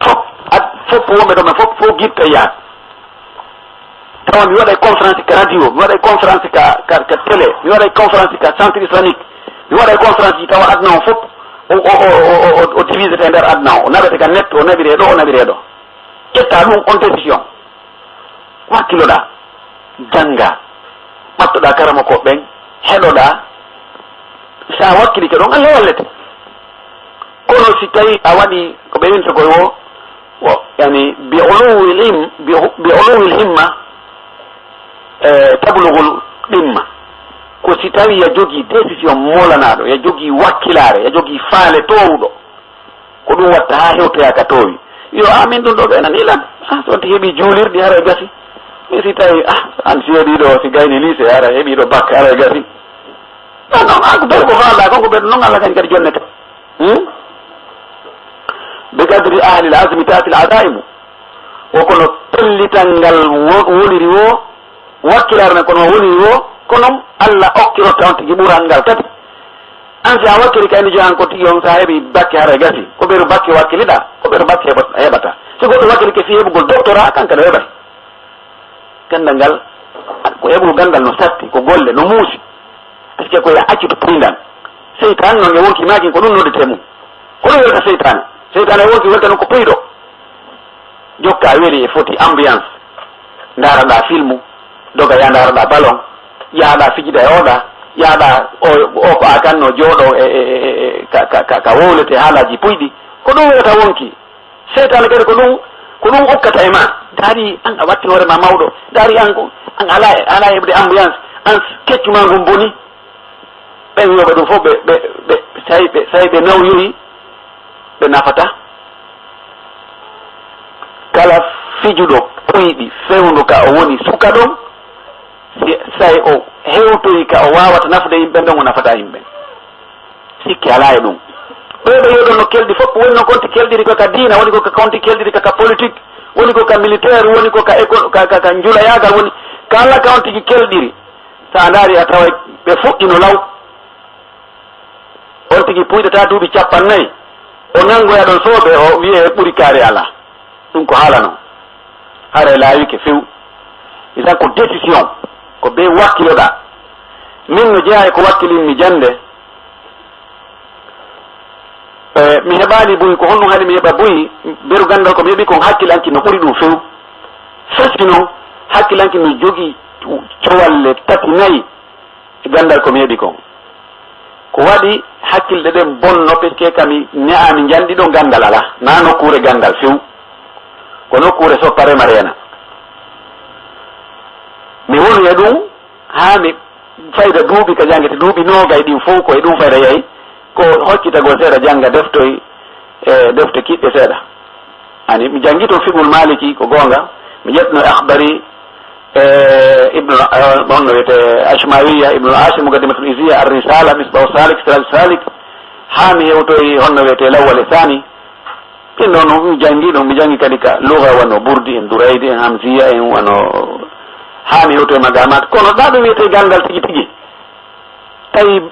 fop, ad-, fop wonɓe ɗo men fop, fof guitta yahat. Tawa mi waɗay conférence ka radio, mi waɗay conférence ka, ka, ka télé, mi waɗay conférence ka centre islamique, mi waɗay conférence ji tawa aduna o fop, o, o, o divisete e nder aduna o, o naɓete ka net, o naɓire ɗo, o naɓire ɗo. Ƴetta ɗum on décision. Wakkiloɗaa, janngaa, ɓattoɗaa karamoko ɓen, heɗoɗaa. So a wakkilike ɗon, Allah wallete. Kono si tawi a waɗi ko ɓe winta koye wo, wo, yani, bi uluwil him-, bi, bi uluwil himma, e, tablugul ɗimma. Ko si tawi ya jogii décision moolanaaɗo, ya jogii wakkilaare, ya jogii faale toowuɗo. Ko ɗum watta haa hewtoyaa ka toowi. Yo, a min ɗum ɗo ɓe nani lan. Ah, so wonti heɓi juulirɗi, haray gasi. Mi si tawi, ah, an si heɓi ɗo, si gayni lycée, haray heɓi ɗo bac, haray gasi. Non, non, an ko ɓeɗo ko faalɗaa kon, ko ɓeɗo non Allah kañ kadi jonnete. Hmm? Bi qadri ahlil azmi tatil azaimu. O kono pellital ngal wo-, woniri wo, wakkilaare men kono woniri wo, kono Allah okkirotta on tigi ɓural ngal kadi. An si a wakkili kayndi joyi an ko tigi on, sa heɓi bakke haray gasi. Ko ɓeru bakke wakkiliɗa, ko ɓeru bakke heɓa-, heɓata. Si goɗɗo wakkili ke fii heɓugol doctorat, kanka ɗo heɓay. Gandal ngal, ko heɓugol gandal no satti, ko golle, no muusi. Parce que ko ya accude puyndal. Seytaan noon e wonki maakin ko ɗum noddetee mum. Ko ɗum welta seytaane. Seytaane e wonki welta noon ko puyɗo. Jokka weli e foti ambiance. Ndaaraɗaa filmu, doga ya ndaaraɗaa ballon, yahaɗaa fijida e oɗa, yahaɗaa o, o ko a kanno jooɗo e, e, e, e, ka, ka, ka, ka wowlete haalaaji puyɗi. Ko ɗum welata wonki. Seytaane kadi ko ɗum, ko ɗum okkata e ma. Ndaari an a watti hoore ma mawɗo. Ndaari an ko, an alaa, alaa heɓde ambiance. An keccu ma ngun boni. Ɓen wiyoɓe ɗum fof ɓe, ɓe, ɓe, say ɓe, say ɓe nawyoyi, ɓe nafata. Kala fijuɗo puyɗi fewndo ka o woni suka ɗon, si, say o hewtoyi ka o waawata nafude yimɓe ɓen, o nafata yimɓe. Sikki alaa e ɗum. Ɓe ɓe yoɗonno kelɗi fof, woni no konti kelɗiri ko ka diina, woni ko ka konti kelɗiri ka, ka politique, woni ko ka militaire, woni ko ka éco-, ka, ka, ka njulayaagal, woni kala ka on tigi kelɗiri. So a ndaari a taway ɓe fuɗɗino law. On tigi puyɗata duuɓi cappannayi, o nanngoya ɗon soobe, o wiye ɓuri kaari alaa. Ɗum ko haala non. Haray laawike few. Misal ko décision, ko be wakkiloɗaa. Min no jeyaa e ko wakkilinmi jannde. E, mi heɓaali buy, ko honɗum haɗi mi heɓa buy? Beru ganndal ko mi heɓi kon hakkilanki no ɓuri ɗum few. Firti non, hakkilanki no jogii cowalle tati, nayi. E ganndal ko mi heɓi kon. Ko waɗi hakkilɗe ɗen bonno, parce que kami ne'aami njanɗi ɗo ganndal alaa. Naa nokkuure ganndal few. Ko nokkuure soppa rema reena. Mi woni e ɗum haa mi fayda duuɓi ka janngete, duuɓi noogay ɗin fow ko e ɗum fayda yahi. Ko hoccitagol seeɗa jannga deftoy, e defte kiɗɗe seeɗa. Ani, mi janngi toon fiqhul Maliki, ko goonga. Mi ƴettino Akhdari, e Ibnu, e, honno wiyetee, Ashmawiya, Ibnu Ashir, Muqaddimatul Izziya, Ar-Risala, Misbahu Salik, Siraj Salik, haa mi hewtoyi honno wiyetee Lawwal e Saani. Ɗin ɗoon mi janngi ɗum, mi janngi kadi ka lugha, wano Burdi en, Duraydi en, Hamziya en, wano, haa mi hewtoyi maqamat. Kono ɗaa ɗo wiyetee ganndal tigi tigi, tawi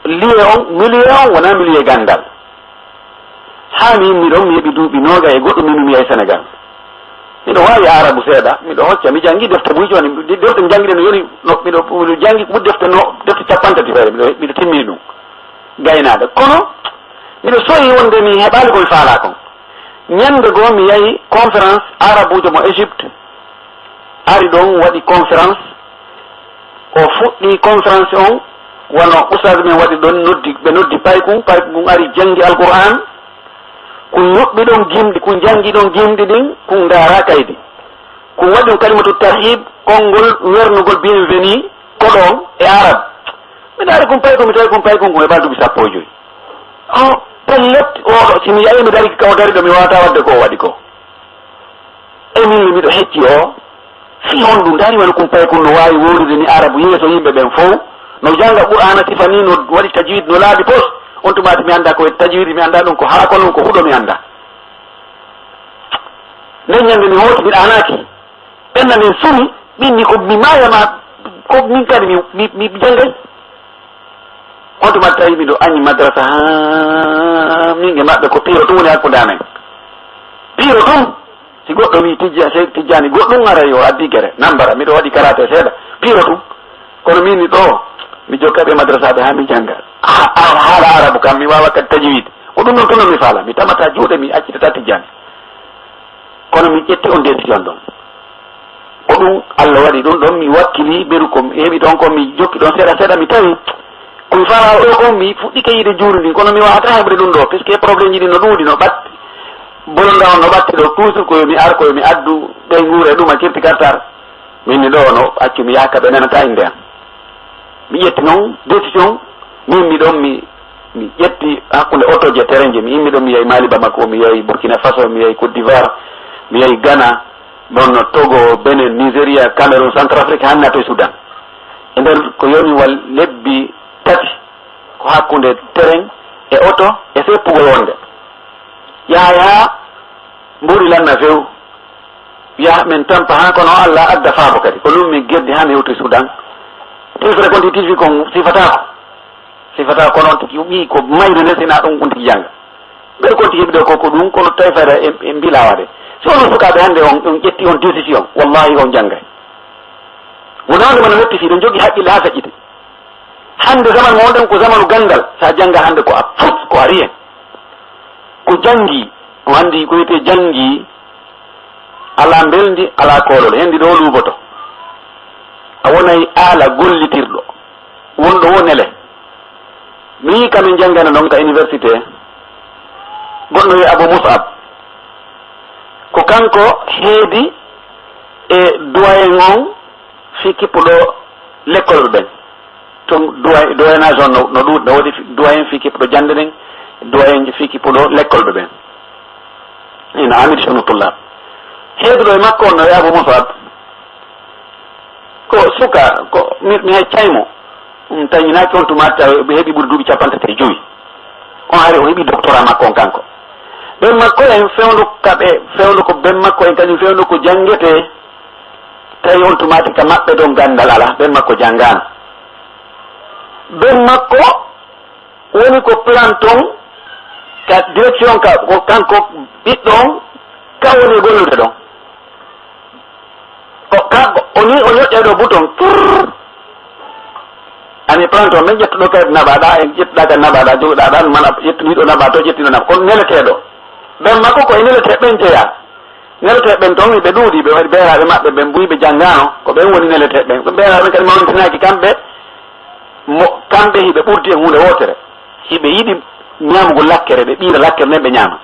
lieu on, milieu on wonaa milieu ganndal. Haa mi yimmi ɗon, mi heɓi duuɓi noogay e goɗɗum, min mi yahi Senegal. Miɗo waawi Aarabu seeɗa, miɗo hocca, mi janngi defte buy jooni, de-, defte mi janngi ɗen no yoni, no, miɗo, miɗo janngi ko ɓuri defte no, defte cappanɗe tati feere, miɗo, miɗo timmini ɗum. Gaynaade. Kono, miɗo soyi wonde mi heɓaali ko mi faalaa kon. Ñannde goo mi yahi conférence Aarabuujo mo Égypte, ari ɗon, waɗi conférence. O fuɗɗi conférence on, wano ustaas men waɗi ɗon, noddi, ɓe noddi paykun, paykun kun ari janngi Alqur'aan, kun yuɓɓi ɗon gimɗi, kun janngi ɗon gimɗi ɗin, kun ndaara kaydi. Kun waɗi ɗon kalimatu tarhib, konngol wernugol bienvenue, ko ɗon e Arab. Mi ndaari kun paykun, mi tawi kun paykun kun e ɓaali duuɓi sappo e joy. O, pellet, oɗo, si mi yahi mi dari ka o dari ɗo, mi waawata waɗde ko o waɗi ko. E min no miɗo hecci o, fii honɗum? Ndaari wano kun paykun no waawi wowlude ni Arabu yeeso yimɓe ɓen fow, no jannga Qur'aana sifa ni, no waɗi tajwid, no laaɓi pos. On tuma mi anndaa ko e tajwid, mi anndaa ɗum ko haa ko non ko huɗo mi anndaa. Nden ñannde mi hooti, mi ɗaanaaki. Ɓenna men sumi, min ni ko mi maaya ma Ko min kadi mi, mi, mi janngay. On tuma tawi miɗo añi madrasa, haa min e maɓɓe ko piiro tun woni hakkunde amen. Piiro tun. Si goɗɗo mi tijja, se tijjani goɗɗum ara yo addi gere, nambara, miɗo waɗi karate seeɗa, piiro tun. Kono min ni ɗo, mi jokka ɓe madrasaaɓe haa mi jannga. Ha-, ha-, haala arabu kam, mi waawa kadi tajwid. Ko ɗum ɗon tun mi faala, mi tamata juuɗe, mi accitata tijjani. Kono mi ƴetti on décision ɗon. Ko ɗum Allah waɗi ɗum ɗon, mi wakkili ɓeru ko mi heɓi ɗon ko mi jokki ɗon seeɗa seeɗa, mi tawi ko mi faala ɗo kon, mi fuɗɗike yiide juuru ndin, kono mi wawata heɓde ɗum ɗo, puisque problème ji ɗi no ɗuuɗi, no ɓatti. Bolonda on no ɓatti ɗo, toujours ko yo mi ar, ko yo mi addu, ɓe nguura e ɗum a kirti kartar. Min ni ɗo no accu mi yaha ka ɓe nanata innde am. Mi ƴetti noon décision, min mi ɗon mi, mi ƴetti hakkunde otoji e terrain ji. Mi immi ɗon mi yahi Mali, Bamako, mi yahi Burkina Faso, mi yahi Côte d'Ivoire, mi yahi Ghana, ɗon no Togo, Benin, Nigeria, Cameroun, Centrafrique, hanna to e Soudan. E nder ko yoni wal lebbi tati, ko hakkunde terrain e oto e seppugol wonde. Yaha yaha, mbuuɗi lanna few. Yaha min tampa haa kono Allah adda faabo kadi. Ko ɗum mi geddi haa mi hewti Sudan. Tilfere kon ti tilfi kon sifataako. Sifataako, kono on tigi ɓii ko mayre nde sina ɗum on tigi jannga. Ɓe kon tigi heɓi ɗo ko, ko ɗum, kono tawi fayda e, e mbilawa de. Si on sukaaɓe hannde on, on ƴetti on décision, wallahi on janngay. Wona wonde mana wetti si ɗon jogi haqqille haa feƴƴiti. Hannde zaman mo wonɗen ko zamanu ganndal. Sa jannga hannde ko a fut, ko a rien. Ko janngi, o anndi ko wiyetee janngi, alaa mbelndi, alaa koolol, henndi ɗo luuboto. A wonay aala gollitirɗo, wonɗo wo nele. Mi yii kamin janngana ɗon ka université, goɗɗo wiye Abu Mus'ab. Ko kanko heedi e doyen on fii kippuɗo lekkolɓe ɓen. Tun doyen, doyennage on no, no ɗuuɗi, no woodi fi-, doyen fii kippuɗo jannde nden, doyen fii kippuɗo lekkolɓe ɓen. Ina Amid Shunu Tullab. Heeduɗo e makko on no wiye Abu Musab. Ko suka, ko mi, mi heccay mo. Ɗum tañinaaki on tuma tawi ɓe heɓi ɓuri duuɓi capanɗe tati e jowi. On hari o heɓi doctorat makko on kanko. Ɓen makko en fewndo ka ɓe, fewndo ko ɓen makko en kañum fewndo ko janngetee. Tawi on tumaati ka maɓɓe ɗon ganndal alaa, ɓen makko janngaano. Ɓen makko woni ko plan ton ka direction ka, ko kanko ɓiɗɗo on, ka woni e gollude ɗon. Ko kanko, o ni o ñoƴƴay ɗo bouton, turr. Ani plan ton, men ƴettuɗo kayit naɓaɗa, en ƴettuɗa ka naɓaɗa, jogiɗa ɗan, mana ƴettuɗo naɓa to, ƴettuɗo naɓa, kon neleteɗo. Ɓen makko ko e nelete ɓen jeya. Neletee ɓen ton, ɓe ɗuuɗi, ɓe waɗi beeraaɓe maɓɓe ɓen buy, ɓe janngaano, ko ɓen woni neletee ɓen. Ɓe beeraaɓe ɓen kadi mawnitinaaki kamɓe, mo, kamɓe hiɓe ɓurdi e huunde wootere. Hiɓe yiɗi ñaamugol lakkere, ɓe ɓiira lakkere nden ɓe ñaama.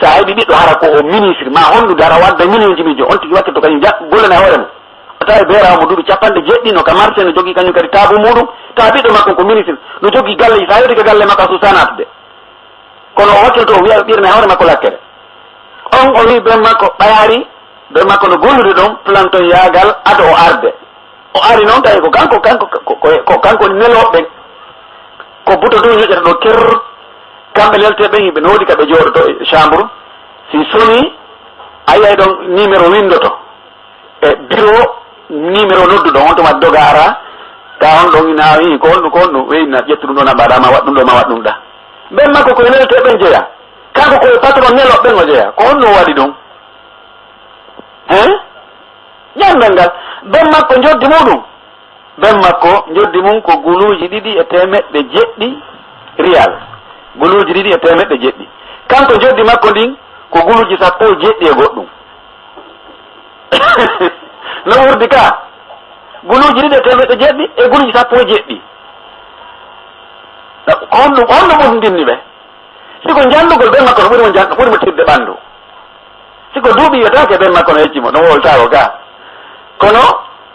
So a heɓi ɓiɗɗo hara ko o ministre, ma honɗude hara o adda million ji miijo, on tigi wakkilto kañum ja-, gollana e hoore mum. A tawi beeraawo mo duuɓi capanɗe jeeɗiɗi no ka marché, no jogii kañum kadi taabu muuɗum, tawa ɓiɗɗo makko ko ministre, no jogii galleeji, so a yewti ka galle makko a suusaa naatude. Kono o wakkilto o wiya ɓiirna e hoore makko lakkere. On o wi ben makko ɓay hari ben makko no gollude ɗon planton yaagal ado o arde. O ari noon tawi ko kanko, kanko, ko, ko, ko kanko woni nelooɓe ɓen. Ko buto dow ñoƴƴata ɗo ker. Kamɓe lelte ɓen hiɓe noodi ka ɓe jooɗoto e chambre. Si soni a yiyay ɗon numéro windoto. E biro numéro nodduɗo on to ma doga ara. Ka on ɗon ina wi ko on ɗum, ko on ɗum, weyna ƴettu ɗum ɗo na mbaɗa ma waɗ ɗum ɗo ma waɗ ɗum ɗa. Ben makko koye lelte ɓen jeya. Kanko koye patron nelo ɓen o jeya. Ko on ɗum waɗi ɗum? Hein? Ƴamɓe ngal. Ben makko joddi muɗum. Ben makko joddi mum ko guluuji ɗiɗi e teemeɗɗe jeɗɗi riyal. Guluuji ɗiɗi e teemeɗɗe jeɗɗi. Kanko joddi makko ndin ko guluuji sappo e jeɗɗi e goɗɗum. No wurdi ka? Guluuji ɗiɗi e teemeɗɗe jeɗɗi e guluuji sappo e jeɗɗi. Ko honɗum, ko honno ɓurdinni ɓe? Si ko janndugol, ben makko no ɓuri mo jan-, ɓuri mo tirde ɓanndu. Si ko duuɓi yiyataake, ben makko no hecci mo, no wowltaako ka. Kono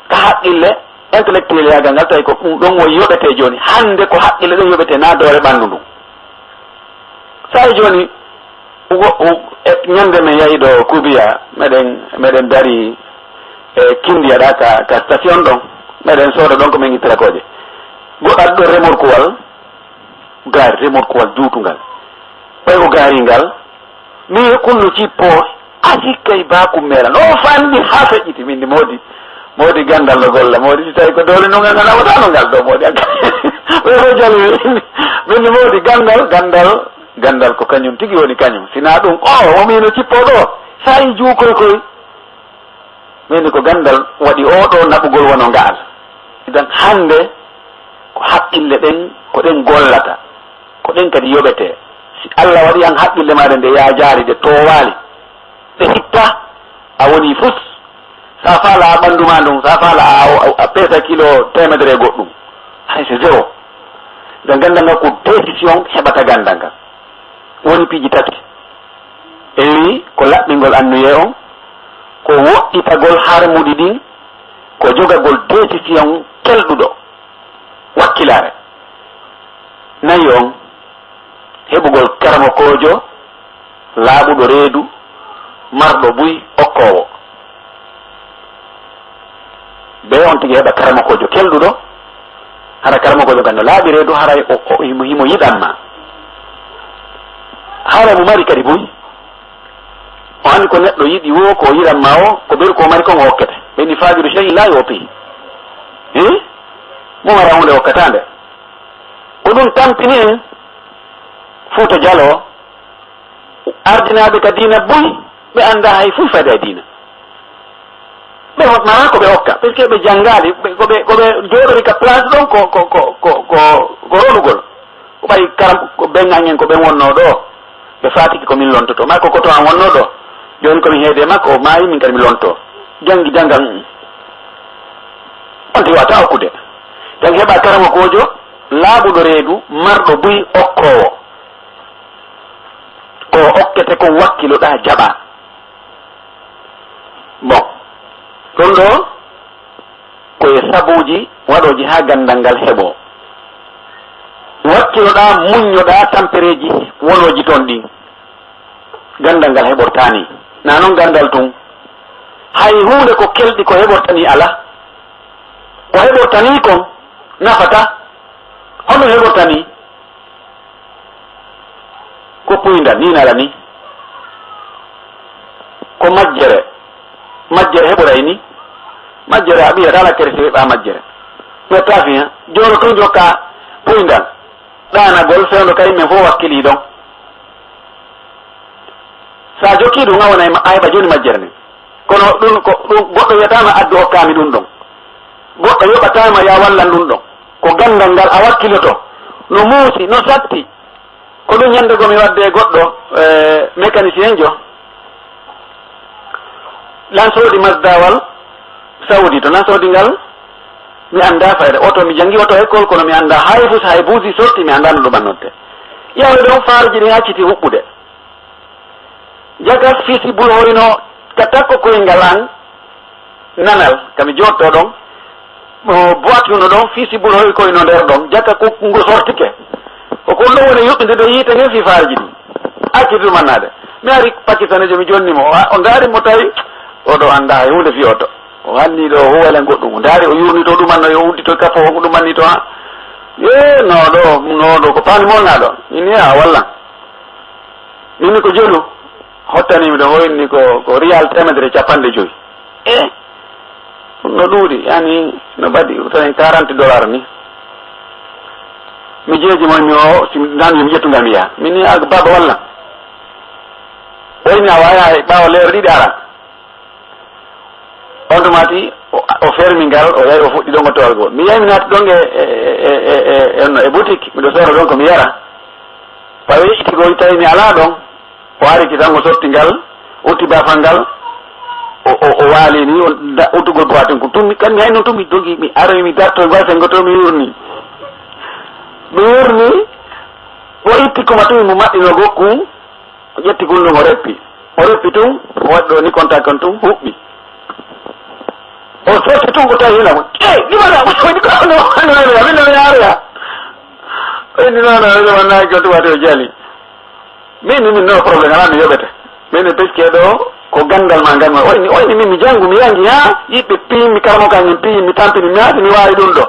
ka haqqille intellectuel yaagal ngal, tawi ko ɗum ɗon woni yoɓetee jooni. Hannde ko haqqille ɗen yoɓetee, naa doole ɓanndu ndun. Saa'i jooni, wo-, wo-, e, ñande men yahi ɗo Kubiya, meɗen, meɗen dari e Kindiya ɗa ka, ka station ɗon. Meɗen sooda ɗon ko men ittata kooƴe. Goɗɗo addi ɗo remorkuwal, gaari remorkuwal juutungal. Ɓay o gaari ngal, mi kunno cippo, a sikkay baaku meela. No fanni haa feƴƴiti, min ni moodi. Moodi ganndal no golla, moodi si tawi ko doole no ngal, ngal nawata no ngal ɗo, moodi an. Ɓe fof jali, min ni moodi ganndal, ganndal, ganndal ko kañum tigi woni kañum. Si naa ɗum, o, o miino cippoo ɗo, so a yii juukoy koy. Min ni ko ganndal waɗi oo ɗoo naɓugol wano ngaal. Idan hannde ko haqqille ɗen, ko ɗen gollata, ko ɗen kadi yoɓetee. Si Allah waɗi han haqqille maaɗa nde yaajaali, ɗe toowaali, ɗe hitta, a woni fus. Sa faala a ɓanndu maa ndun, sa faala a, a, a peesa kilo teemedere e goɗɗum, hay c'est zéro. Nde ganndal ngal ko décision heɓata ganndal ngal. Woni piiji tati. En wii ko laɓɓingol annuyee on, ko woɗɗitagol harmuɗi ɗin, ko jogagol décision kelɗuɗo, wakkilaare. Nayi on, heɓugol karamokoojo laaɓuɗo reedu, marɗo buy, okkoowo. Be on tigi heɓa karamokoojo kelɗuɗo, hara karamokoojo ngal no laaɓi reedu, hara o, o, himo, himo yiɗan ma. Hara mo mari kadi buy. O anndi ko neɗɗo yiɗi woo, ko o yiɗan ma o, ko ɓeyru ko o mari kon o okkete. Ɓe ni faaqidu shay'in laa yu'tihi. Hi? Mo mara huunde okkataa nde. Ko ɗum tampini en Fuuta Jaloo, ardinaaɓe ka diina buy, ɓe anndaa hay fuu fayda e diina. Ɓe hot-, maraa ko ɓe okka, parce que ɓe janngaali, ɓe, ko ɓe, ko ɓe jooɗori ka place ɗon ko, ko, ko, ko, ko, ko ronugol. Ko ɓay karam-, ko ɓen an en ko ɓen wonnoo ɗoo, ɓe faatike ko min lontotoo. Maa ko koto an wonnoo ɗoo, jooni ko min heedi e makko, o maayi, min kadi mi lontoo. Janngi janngal, mm. On tigi waawataa okkude. Janngi heɓa karamokoojo, laaɓuɗo reedu, marɗo buy, okkoowo. Ko okkete kon wakkiloɗaa jaɓaa. Bon, ɗum ɗoo ko e sabuuji waɗooji haa ganndal ngal heɓoo. Wakkiloɗaa, muññoɗaa tampereeji wonooji toon ɗin. Ganndal ngal heɓortaani. Naa noon ganndal tun. Hay huunde ko kelɗi ko heɓortanii alaa. Ko heɓortanii kon nafataa. Hono heɓortanii? Ko puynda, nii nala nii. Ko majjere. Majjere heɓoray nii. Majjere a ɓiyata ala kere si heɓa majjere. No tafi, ha? Jooro tun jokka puyndan. Ɗaanagol fewndo ka yimɓe fof wakkilii ɗon. Sa jokkii ɗum, a wonay ma-, a heɓa jooni majjere nden. Kono ɗum ko, ɗum goɗɗo wiyataama addu okkaami ɗum ɗon. Goɗɗo yoɓataama ya wallan ɗum ɗon. Ko ganndal ngal a wakkiloto. No muusi, no satti. Ko ɗum ñande goo mi wadde e goɗɗo, eh, mécanicien jo. Lan soodi Mazdawal Saudi to, lan soodi ngal mi anndaa fayda. Oto, mi janngi oto école, kono mi anndaa hay fus, hay buusi sorti, mi anndaa no ɗum annodde. Yawi ɗon, faaruji ɗin acciti huɓɓude. Jaka fisi bul hoyno ka takko koyngal an nanal, ka mi jooɗtoo ɗon. Mo boîte no ɗon, fisi bul hoy koyno nder ɗon. Jaka ko ngo sortike. Ko kon ɗon woni yuɓɓinde ɗo yiite ngen fi faaruji ɗin. Acciti ɗum annaade. Mi ari Pakistanejo, mi jonni mo. O, o ndaari mo tawi, oɗo anndaa hay huunde fi oto. O hanni ɗo, o wala goɗɗum. O ndaari, o yurni to ɗum anno, yo uddito kappo, o ɗum anni to, ha. Ye, no ɗo, no ɗo, ko paani molnaa ɗo. Min ni, a walla. Min ni ko jelu. Hottani mi ɗo, hoyni ko, ko riyal teemedere e capanɗe joyi. E, ɗum no ɗuuɗi, yani, no ɓadi, tan quarante dollars ni. Mi jeeji mo, mi o, si naan yo mi ƴettu ngal mi yaha. Min ni, a, baaba walla. Hoyni a waaya, ɓaawo leere ɗiɗi ara. On tuma ti o, o fermi ngal, o yahi, o fuɗɗi ɗon o towal goo. Mi yahi, mi naati ɗon e, e, e, e, e, e, e boutique, miɗo soora ɗon ko mi yara. Ɓay o yeƴƴiti goo, tawi mi alaa ɗon. O ari ki tan, o sotti ngal, o utti baafal ngal, o, o, o waali ni, o da-, uddugol boitin ko. Tun mi, kan mi hay non tun mi dogi, mi aroyi, mi dartoyi, ngal sengo to mi yurni. Mi yurni, o itti kuma tun mo maɓɓinoo goo kun. O ƴetti gunndun, o reppi. O reppi tun, o waɗi ɗo ni contact on tun, huɓɓi. O sotti tun, ko tawi hila mo. "Eh, ɗi mbaɗa?" O ni ko, "No, no, no, no, no, no, no, no." O inni, "No, no, no, no, no, no, no, o jali." Min, min, min, no problème, alaa no yoɓete. Min, min, parce que ɗo ko ganndal ma ngal ma. O inni, o inni, min, mi janngu, mi janngi, ha? Yiɓɓe piimi, karamo ka min piimi, mi tampini, mi haati, mi waawi ɗum ɗo.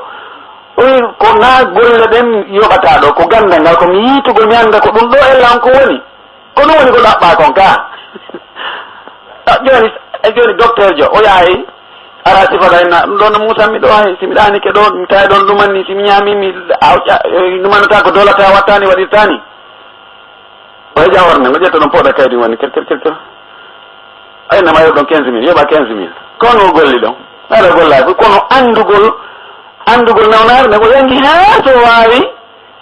O wi, ko naa golle ɗen yoɓata ɗo, ko ganndal ngal, ko mi yiitugol, mi annda ko ɗum ɗo ella on ko woni. Ko ɗum woni ko ɗaɓɓaa kon ka. A, jooni, e jooni docteur jo, o yahay, Ara sifa ɗo henna, ɗum ɗo no Muusa mi ɗo hay, si mi ɗaanike ɗo, mi tawi ɗon ɗumanni, si mi ñaami, mi a-, a-, ɗumannata ko dolata, wattani, waɗirtani. O heja hoore nden, o ƴetta ɗon pooɗa kaydi woni ker, ker, ker, ker. A innama yoɓ ɗon quinze mille, yoɓa quinze mille. Kono o golli ɗon. Aɗa golla ko, kono anndugol, anndugol nawnaare nden, o yangi haa so waawi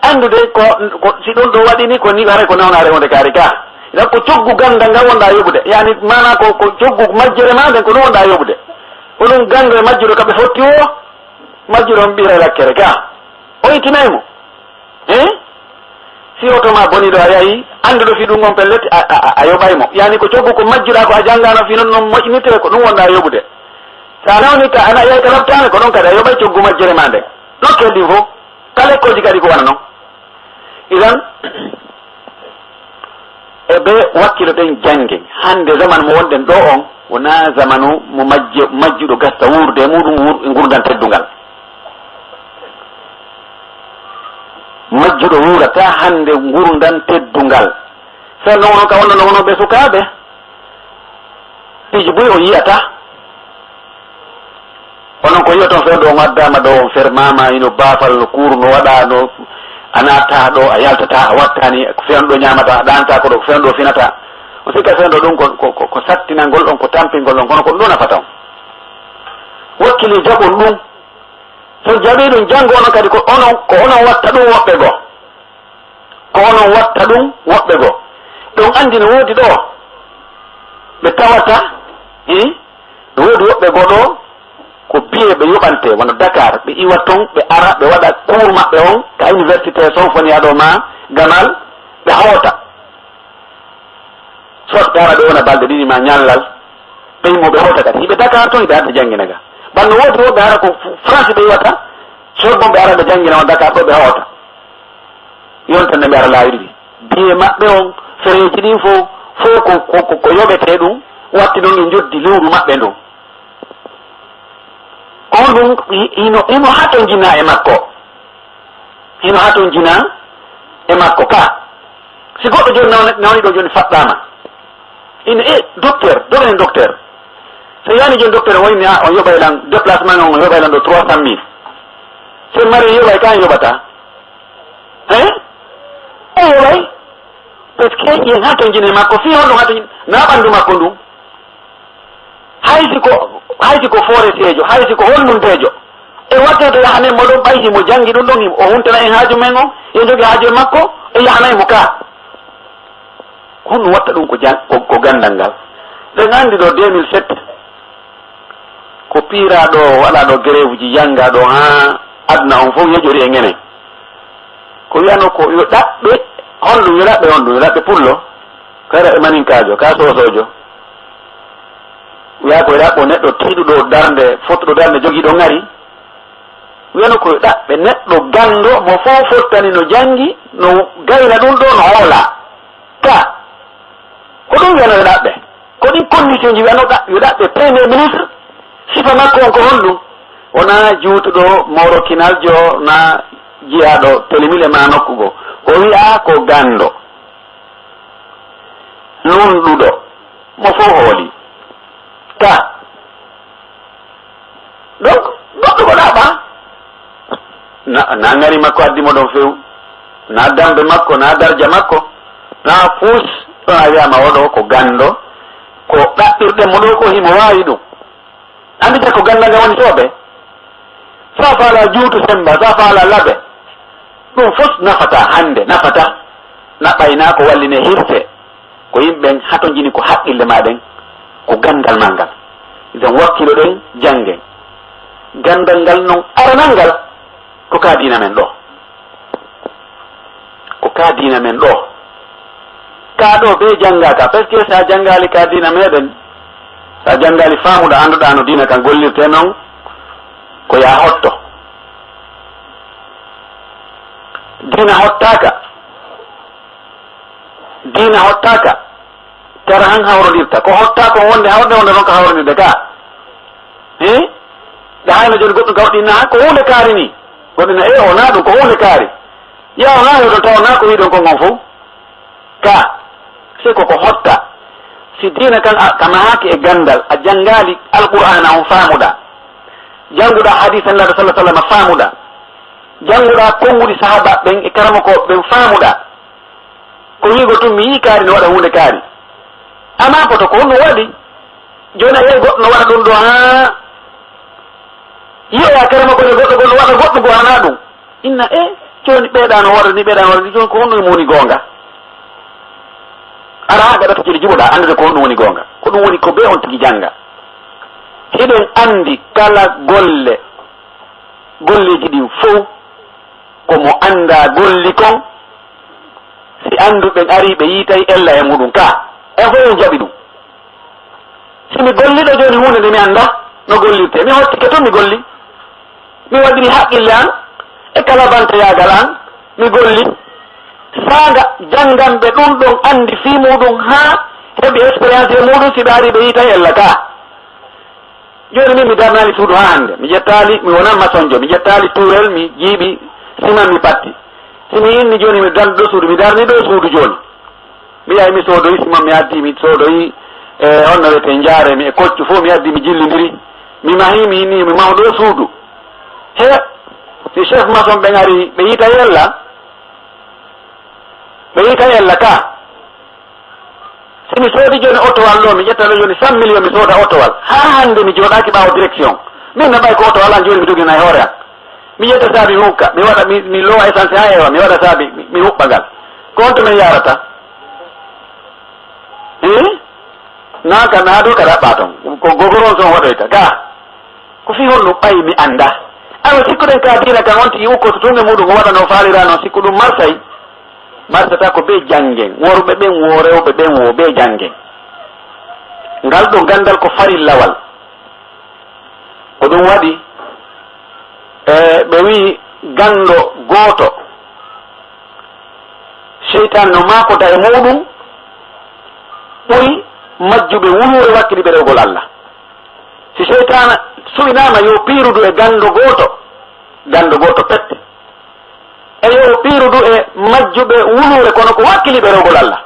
anndude ko, ko, si ɗum ɗo waɗi ni, ko ni, haray ko nawnaare wonde kaari ka. Idan ko coggu ganndal ngal wonɗa yoɓude. Yani, maana ko, ko coggu majjere ma nden, ko ɗum wonɗa yoɓude. Ko ɗum ganngo e majjuɗo ka ɓe fotti o, majjuɗo on ɓira lakkere ka. O ittinay mo. Eh? Si oto ma boni ɗo a yahi, annduɗo fii ɗum on pellet, a, a, a, a yoɓay mo. Yani ko coggu ko majjuɗa ko a janngaano fii non, non moƴƴinirte, ko ɗum wonɗa yoɓude. Sa nawni ka, ana yahi ka loptaane, ko ɗon kadi a yoɓay coggu majjere ma nden. Nokkel ɗin fof, ka lekkooji kadi ko wano non. Idan, e ɓe wakkilo ɗen jannge, hannde zaman mo wonɗen ɗo on, wonaa zamanu mo majje-, majjuɗo gasta wuurde e muɗum wuur-, e ngurndan teddungal. Majjuɗo wuurata hannde ngurndan teddungal. Fewndo wonno ka wonno no wono ɓe sukaaɓe. Piiji buy o yiyata. Onon ko yiyoton fewndo on addaama ɗo, on fermaama, hino baafal no kuuru no waɗa, no a naata ɗo, a yaltata, a wattani, ko fewndo ɗo ñaamata, a ɗaanta ko ɗo, ko fewndo ɗo finata. On sikka fewndo ɗum ko, ko, ko, ko sattinangol on, ko tampingol on, kono ko ɗum ɗo nafata on. Wakkili jaɓon ɗum. So jaɓii ɗum, janngo onon kadi ko onon, ko onon watta ɗum woɓɓe goo. Ko onon watta ɗum woɓɓe goo. Ɗum anndi no woodi ɗo ɓe tawata, i, no woodi woɓɓe goo ɗo ko biye ɓe yoɓante, wano Dakar, ɓe iwa ton, ɓe ara, ɓe waɗa kuur maɓɓe on ka université Sonfonia ɗo ma Gamal, ɓe hoota. Soit ɓe ara ɓe wona balɗe ɗiɗi ma ñallal, ɓe immo ɓe hoota kadi. Hiɓe Dakar ton, hiɓe adda janngina ga. Banno woodi woɓɓe hara ko France ɓe iwata, Sorbonne ɓe ara ɓe janngina on Dakar ɗo ɓe hoota. Yonta nde ɓe ara laawi ɗiɗi. Biye maɓɓe on, fereeji ɗin fof, fof ko, ko, ko, ko yoɓetee ɗum, watti ɗon e njoddi lewru maɓɓe ndun. On ɗum, hi-, hino, hino hatonjina e makko. Hino hatonjina e makko ka. Si goɗɗo jooni nawni, nawni ɗo jooni faɗɗaama. Ina, e, docteur, dogen docteur. So yani jooni docteur o inni, a, on yoɓay lan déplacement on, on yoɓay lan ɗo trois cent mille. So mari yoɓay ka, yoɓata. Hein? O yoɓay. Parce que yen hatonjina e makko. Fii honɗum hatonjina? Na ɓanndu makko ndun. Hay si ko, hay si ko foreseejo, hay si ko honnunteejo, e wattata yahanen mo ɗon, ɓay himo janngi ɗum ɗon, himo, o huntana en haaju men on, e jogii haaju e makko, e yahanay mo ka. Ko honɗum watta ɗum? Ko jan-, ko, ko ganndal ngal. Ɗen anndi ɗo deux mille sept, ko piiraa ɗo, waɗaa ɗo grève ji, yanngaa ɗo, haa aduna on fof yeƴori e ngenen. Ko wiyano ko yo ɗaɓɓe, honɗum yo ɗaɓɓe, honɗum yo ɗaɓɓe pullo, kara e maninkaajo, ka soosoojo. Wiya ko yo ɗaɓɓo neɗɗo tiiɗuɗo darnde, fottuɗo darnde, jogiiɗo ŋari. Wiyano ko yo ɗaɓɓe neɗɗo ganndo mo fof fottani no janngi, no gayna ɗum ɗo, no hoola. Ka, ko ɗum wiyano yo ɗaɓɓe. Ko ɗin condition ji wiyano ɗa-, yo ɗaɓɓe Premier Ministre, sifa makko on ko honɗum? Wonaa juutuɗo, morokinaljo, na jiyaaɗo telemile ma nokku goo. O wiya ko ganndo. Lunɗuɗo. Mo fof hooli. Ka. Donc, goɗɗo ko ɗaɓɓa. Na, na ŋari makko addi mo ɗon few. Na dambe makko, na darja makko. Na fuus, ɗon a wiyama oɗo ko ganndo. Ko ɗaɓɓirɗen mo ɗo ko himo waawi ɗum. Anndi ko ganndal ngal woni soobe. Sa faala juutu semmba, sa faala labe. Ɗum fof nafata hannde, nafata. Na ɓayna ko walline hirse. Ko yimɓe ɓen hatonjini ko haqqille ma ɗen, ko ganndal ma ngal. Idan wakkilo ɗen, janngen. Ganndal ngal non aranal ngal, ko ka diina men ɗo. Ko ka diina men ɗo. Ka ɗo be jannga ka, parce que sa janngaali ka diina meɗen, sa janngaali faamuɗa, annduɗa no diina kan gollirte non, ko ya hotto. Diina hottaaka. Diina hottaaka. Tara han hawrondirta. Ko hotta kon wonde hawrde, wonde non ko hawrondirde ka. Eh? Nde hayno jooni goɗɗum ka waɗi na ko huunde kaari ni. Goɗɗum na, eh, o na ɗum ko huunde kaari. Ya o na yo ɗon taw na ko wiɗon kon on fof. Ka. Se ko ko hotta. Si diina kan a, ka mahaaki e ganndal, a janngaali Alqur'aana on faamuɗa. Jannguɗaa hadiis Nulaaɗo sallallaahu alayhi wa sallam, faamuɗaa. Jannguɗaa konnguɗi sahaabaaɓe ɓen e karamokooɓe ɓen, faamuɗaa. Ko wi'ugol tun mi yi'ii kaari no waɗa huunde kaari. Amma poto ko honɗum waɗi? Jooni a yi'ay goɗɗo no waɗa ɗum ɗoo, haa yi'oyaa karamokoojo goɗɗo goo no waɗa goɗɗum goo hanaa ɗum. Inna, e, jooni ɓeeɗaa no waɗa nii, ɓeeɗaa no waɗa nii, jooni ko honɗum woni goonga? Araa haa gaɗa to jeli jiɓoɗaa, anndude ko honɗum woni goonga. Ko ɗum woni ko bee on tigi jannga. Hiɗen anndi kala golle, golleeji ɗin fow, ko mo anndaa golli kon, si annduɓe ɓen arii ɓe yiitay ella e muɗum ka, en fow en jaɓi ɗum. Si mi golliɗo jooni huunde nde mi anndaa no gollirtee, mi hoccike tun mi golli. Mi waɗiri haqqille an e kala banteyaagal an, mi golli. Saanga jannganɓe ɗum ɗon anndi fii muɗum haa heɓi expérience e muɗum, si ɓe arii ɓe yiitay ella ka. Jooni min mi darnaali suudu haa hannde. Mi ƴettaali, mi wonaa masonjo. Mi ƴettaali tuurel, mi jiiɓi siman, mi patti. Si mi inni jooni mi darni ɗoo suudu, mi darni ɗoo suudu jooni. Mi yahi mi soodoyi siman, mi addi, mi soodoyi, e, honno wiyetee, njaaremi e koccu fow mi addi, mi jillindiri. Mi mahi, mi inni mi mahu ɗoo suudu. He, si chef maçon ɓen ari, ɓe yiitay ella. Ɓe yiitay ella ka. Si mi soodi jooni otowal ɗoo, mi ƴetta ɗoo jooni cent millions, mi sooda otowal. Haa hannde mi jooɗaaki ɓaawo direction. Min na ɓay ko otowal an jooni mi doginay hoore an. Mi ƴetta saabi mi hukka, mi waɗa, mi, mi lowa essence haa heewa, mi waɗa saabi, mi, mi huɓɓa ngal. Ko honto min yaarata? Hii? Naa ka, naa ɗoo ka ɗaɓɓaa ton. Ko gogoron son waɗoyta. Gaa. Ko fii honɗum ɓay mi anndaa? Awa sikkuɗen ka diina kan on tigi ukkoto tun e muɗum o waɗa no faalira non, sikku ɗum marsay? Marsata ko bee janngen, worɓe ɓen woo rewɓe ɓen woo bee janngen. Ngal ɗoo ganndal ko farillawal. Ko ɗum waɗi, e, ɓe wi'i ganndo gooto, seytaane no maakota e muɗum ɓuri majjuɓe wuluure wakkiliɓe rewgol Alla. Si seytaane suɓinaama yo piirudu e ganndo gooto, ganndo gooto pet, e yo piirudu e majjuɓe wuluure, kono ko wakkiliɓe rewgol Alla.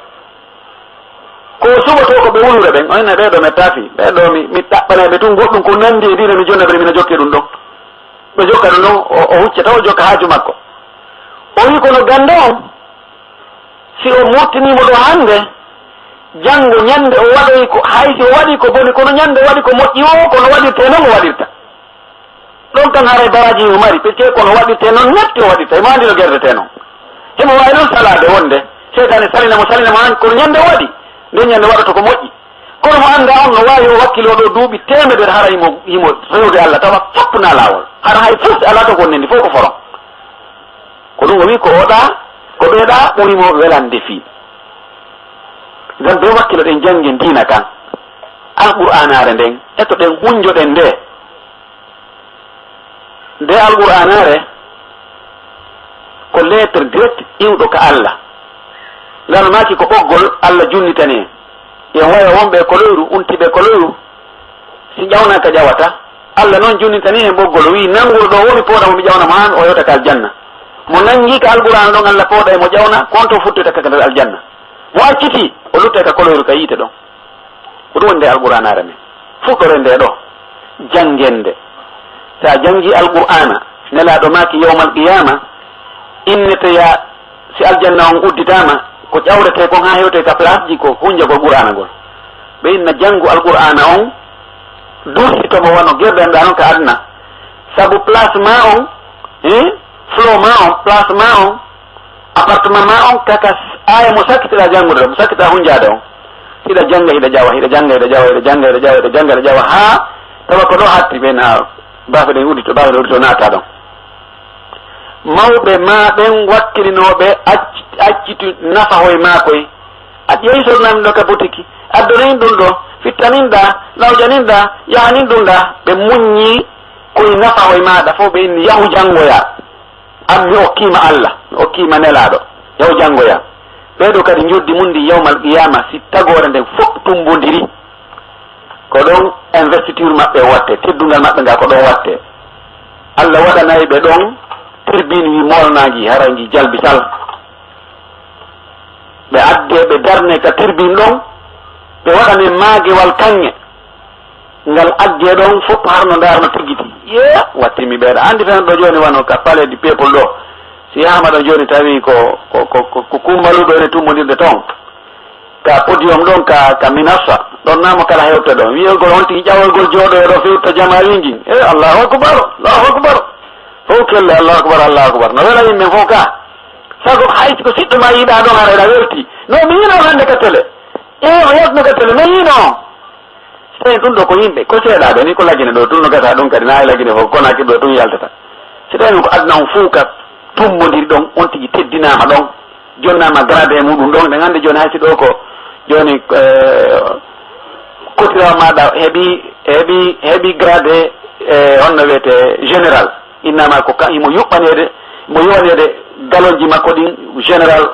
Ko suɓotoo ko ɓe wuluure ɓen, o inna ɓee ɗoo mi taafi, ɓee ɗoo mi, mi ɗaɓɓanay ɓe tun goɗɗum ko nanndi e diina, mi jonna ɓe, mina jokke ɗum ɗon. Ɓe jokka ɗum ɗon, o, o hucca taw o jokka haaju makko. O wi'i kono ganndo on, si o murtinii mo ɗoo hannde, janngo ɲande o waɗoyi ko, hay si o waɗii ko boni, kono ɲande o waɗi ko moƴƴi woo, kono waɗirtee non o waɗirta. Ɗon kan haray baraaji himo mari, parce que kono waɗirtee non netti o waɗirta, himo anndi no gerdetee non. Himo waawi non salaade wonde, seytaane salina mo, salina mo han, kono ɲande o waɗi, nden ɲande waɗoto ko moƴƴi. Kono mo anndaa on no waawi o wakkiloo ɗoo duuɓi teemedere, hara himo, himo rewde Alla, tawa fof naa laawol. Hara hay fus alaa to ko nendi, fof ko foron. Ko ɗum o wi'i ko oɗaa, ko ɓeeɗaa ɓuri mo welande fii. Ngam ɓe wakkilo ɗen janngen diina kan, Alqur'aanaare nden, e to ɗen hunjoɗen nde. Nde Alqur'aanaare ko lettre direct iwɗo ka Alla. Ngal maaki ko ɓoggol Alla junnitani en. Yen waya wonɓe e koloyru, untiiɓe e koloyru, si ƴawnaaka ƴawata. Alla non junnitani en ɓoggol, o wi'i, "Nannguɗo ɗoo woo mi pooɗa mo, mi ƴawna mo haa o yewta ka aljanna." Mo nanngi ka Alqur'aana ɗon, Alla pooɗay mo ƴawna, ko on to futtoyta ka nder aljanna. Mo accitii, o luttay ka koloyru ka yiite ɗon. Ko ɗum woni nde Alqur'aanaare men. Fuɗɗoren nde ɗoo, janngen nde. Si a janngii Alqur'aana, Nelaaɗo maaki yawmal qiyaama, innete ya, si aljanna on udditaama, ko ƴawretee kon haa hewtee ka place ji ko hunjagol Qur'aana ngol. Ɓe inna janngu Alqur'aana on, dursito mo wano gerɗe an ɗaa non ka aduna. Sabu place maa on, eh, flow maa on, place maa on, appartement maa on, kaka s-, aaya mo sakkitiɗaa janngude ɗon, mo sakkitiɗaa hunjaade on. Hiɗa jannga, hiɗa ƴawa, hiɗa jannga, hiɗa ƴawa, hiɗa jannga, hiɗa ƴawa, hiɗa jannga, hiɗa ƴawa, haa tawa ko ɗoo hatti ɓe na baafe ɗen uddito, baafe ɗen uddito naata ɗon. Mawɓe maa ɓen wakkilinooɓe acc-, accitu nafahoy maa koy. A ƴeewi sornamin ɗoo ka botiki, addonin ɗum ɗoo, fittanin ɗaa, lawjanin ɗaa, yahanin ɗum ɗaa. Ɓe muññi koy nafahoy maaɗa fof, ɓe inni, "Yahu janngoyaa." An mi okkiima Alla, mi okkiima Nelaaɗo, yahu janngoyaa. Ɓee ɗoo kadi njoddi mun ndi yawmal qiyaama, si tagoore nden fof tumbondiri. Ko ɗon investiture maɓɓe watte, teddungal maɓɓe ngal ko ɗon watte. Alla waɗanay ɓe ɗon tribune wi moolnaangi, haray ngi jalbi sal. Ɓe addee, ɓe darnee ka tribune ɗon, ɓe waɗanee maagewal kaŋŋe. Ngal aggee ɗon fof har no ndaarno tiggiti. Ye, wattimmi ɓeeɗa. Anndi tan ɗo jooni wano ka Palais du Peuple ɗo. Si yahaama ɗon jooni tawi ko, ko, ko, ko, ko Kummbalu ɗo ene tummbondirde toon. Ka podium ɗon, ka, ka Minafsa. Ɗon naamo kala hewta ɗon. Wiyogol on tigi ƴawoygol jooɗoyo ɗo fewta jama wingin. E, Allahu Akbar, Allahu Akbar. Fof kelle, Allahu Akbar, Allahu Akbar. No wela yimɓe fof ka. Sago hay ko siɗɗo ma yiɗa ɗon hara ena welti. No mi yiino hannde ka télé. E, o yaltno ka télé, mi yiino. So tawi ɗum ɗo ko yimɓe, ko seeɗaaɓe ni, ko lagine ɗo, ɗum no gasa ɗum kadi, na e lagine fof, kono hakke ɗo ɗum yaltata. So tawi ko aduna on fof ka tummbondiri ɗon, on tigi teddinaama ɗon, jonnaama grade e muɗum ɗon, ɗen hannde jooni hay si ɗo ko jooni, eh, kotirawo maaɗa heɓi, heɓi, heɓi grade, eh, honno wiyetee, général. Innama ko ka, himo yuɓɓaneede, mo yowaneede galonji makko ɗin, général.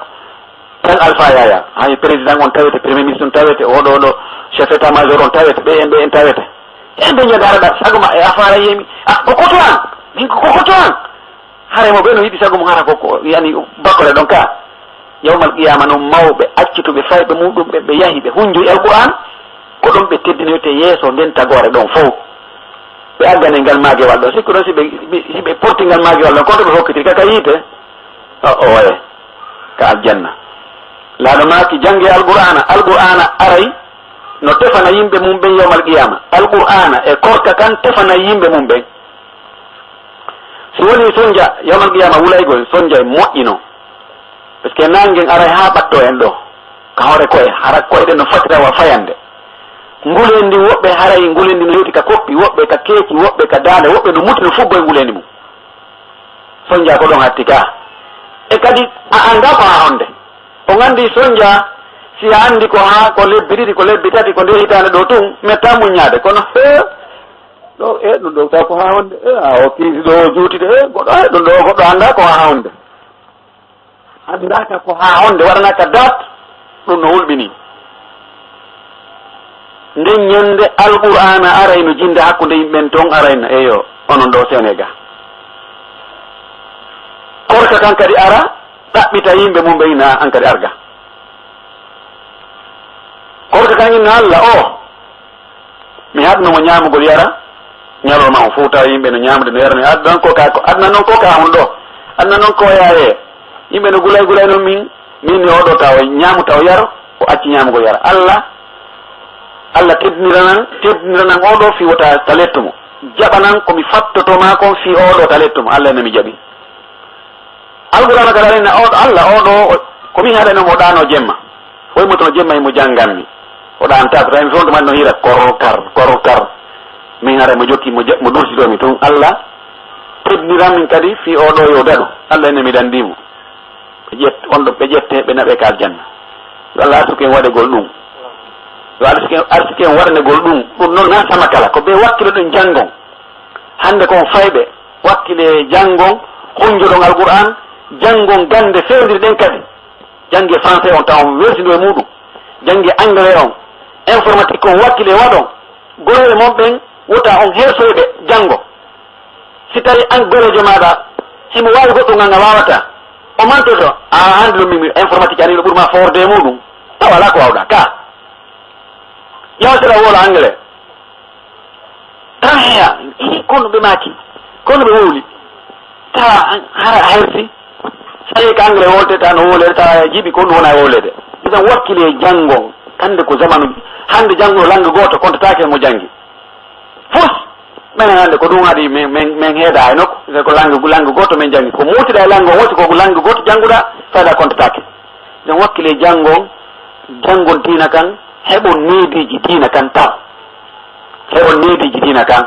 Tan Alpha Yaya, hay président on tawete, premier ministre on tawete, oɗo, oɗo, chef état major on tawete, ɓe en, ɓe en tawete. En ɓe ñande haraɗa, sago ma e affaire a yemi. Ah, ko koto an? Min ko, ko koto an? Hare mo ɓe no yiɗi sago mum hara ko, ko, yani, bakkore ɗon ka. Yawmal qiyama noon mawɓe, accutuɓe fayɓe muɗum ɓe, ɓe yahi, ɓe hunjoyi Alquran, ko ɗon ɓe teddinoyte yeeso nden tagore ɗon fow. Ɓe aggane ngal maagewal ɗon. Sikku ɗon si ɓe, si ɓe porti ngal maagewal ɗon, kono to ɓe hokkitiri ka, ka yiite. O, oye, ka aljanna. Laaɗo maaki, jannge Alqur'aana. Alqur'aana aray no tefana yimɓe mum ɓen yawmal qiyaama. Alqur'aana e korka kan tefana yimɓe mum ɓen. Si woni sonja, yawmal qiyaama wulaygol, sonja e moƴƴino. Parce que naange ngen aray haa ɓatto en ɗo. Ka hoore koye, hara koyɗe no fatira wa fayande. Nguleendi woɓɓe haray nguleendi no yewti ka koppi, woɓɓe ka keeci, woɓɓe ka daande, woɓɓe no muti no fuggo e nguleendi mum. Sonja ko ɗon hatti ka. E kadi a anndaa ko haa honde. On anndi sonja, si a anndi ko haa ko lebbi ɗiɗi, ko lebbi tati, ko nde hitaande ɗo tun, metta muññaade. Kono hee, ɗo, e, ɗum ɗo taw ko haa honde. E, a, o kiisi ɗo, o juuti ɗo, e, goɗɗo, e, ɗum ɗo, goɗɗo anndaa ko haa honde. Anndaaka ko haa honde, waɗanaaka date, ɗum no hulɓinii. Nden ñande Alqur'aana aray no jinnda hakkunde yimɓe ɓen ton, arayna, eyo, onon ɗo Senegal. Korka kan kadi ara, ɗaɓɓita yimɓe mum ɓe ina an kadi arga. Korka kan inna Alla, o, mi haɗno mo ñaamugol yara, ñalorma on fof tawa yimɓe no ñaamude, no yara, no aduna noon ko ka, ko aduna noon ko ka on ɗo. Aduna noon ko yaaye. Yimɓe no gulay gulay noon min, min ni oɗo tawa ñaamu tawa yaro, o acci ñaamugol yara. Alla, Alla teddiniranan, teddiniranan oɗo fi wota ta lettu mo. Jaɓanan ko mi fattoto ma kon fi oɗo ta lettu mo. Alla ene mi jaɓi. Alqur'aana kadi alayna o, Alla o ɗo, o, ko min haɗani mo ɗaano jemma. Foy mo tono jemma himo jannganmi. O ɗaantaako, tawi mi fewndo mani no hira kor, kar, kor, kar. Min hara mo jokki, mo ja-, mo dursi ɗo mi tun. Alla, teddiniran min kadi fii o ɗo yo daɗu. Alla ene mi danndi mo. Ɓe ƴett-, on ɗo ɓe ƴette, ɓe naɓe ka aljanna. Yo Alla arsuken waɗegol ɗum. Yo arsuken, arsuken waɗanegol ɗum. Ɗum noon na sama kala. Ko ɓe wakkilo ɗum janngon. Hannde ko on fayɓe, wakkile janngon, hunjoɗon Alqur'aan, janngon gannde fewndirɗen kadi. Jannge français on taw on welsindo e muɗum. Jannge anglais on, informatique on wakkile waɗon. Goroɓe mon ɓen wota on hersoyɓe janngo. Si tawi an gorejo maɗa himo wawi goɗɗum ngal ngal wawata, o mantoto, a andi ɗum min informatique ani no ɓurma forde e muɗum. Taw ala ko wawɗa ka. Yawtira wolo anglais. Tawa heya, ii, kono ɓe maaki, kono ɓe wowli. Tawa an, hara a hersi. Sa yehi ka anglais wolde, tawa no wolede, tawa a jiiɓi, ko ɗum wona e wolede. Idan wakkile janngo, hannde ko zamanu, hannde janngo langue gooto kontataake mo janngi. Fus, menen hannde ko ɗum haɗi men, men, men heeda e nokku. Idan ko langue, langue gooto men janngi. Ko muutiɗa e langue o woti ko langue gooto jannguɗa, fayda kontataake. Idan wakkile janngo, janngon diina kan, heɓon neediiji diina kan taw. Heɓon neediiji diina kan.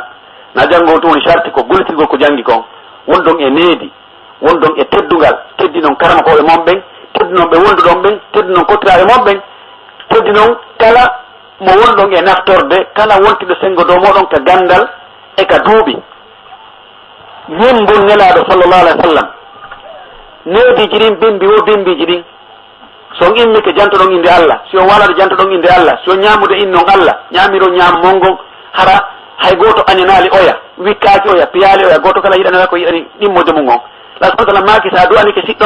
Na janngo tun woni sarti ko gollitirgol ko janngi kon. Wondon e needi, wondon e teddungal, teddinon karamokooɓe mon ɓen, teddinon ɓe wonduɗon ɓen, teddinon kottiraaɓe mon ɓen, teddinon kala mo wonɗon e naftorde, kala wontiɗo senngo dow mooɗon ka ganndal e ka duuɓi. Ñemmbon Nelaaɗo sallallahu alaihi wa sallam. Neediiji ɗin bimbi wo bimbiiji ɗin. So on immike, jantoɗon innde Allah. Si on waalade, jantoɗon innde Allah. Si on ñaamude, innon Allah. Ñaamiron ñaamu mon ngon. Hara hay gooto añanaali oya, wikkaaki oya, piyaali oya. Gooto kala yiɗanira ko yiɗani ɗimmo jomum on. Allah subhanahu wa ta'ala maaki, so a du'anike siɗɗo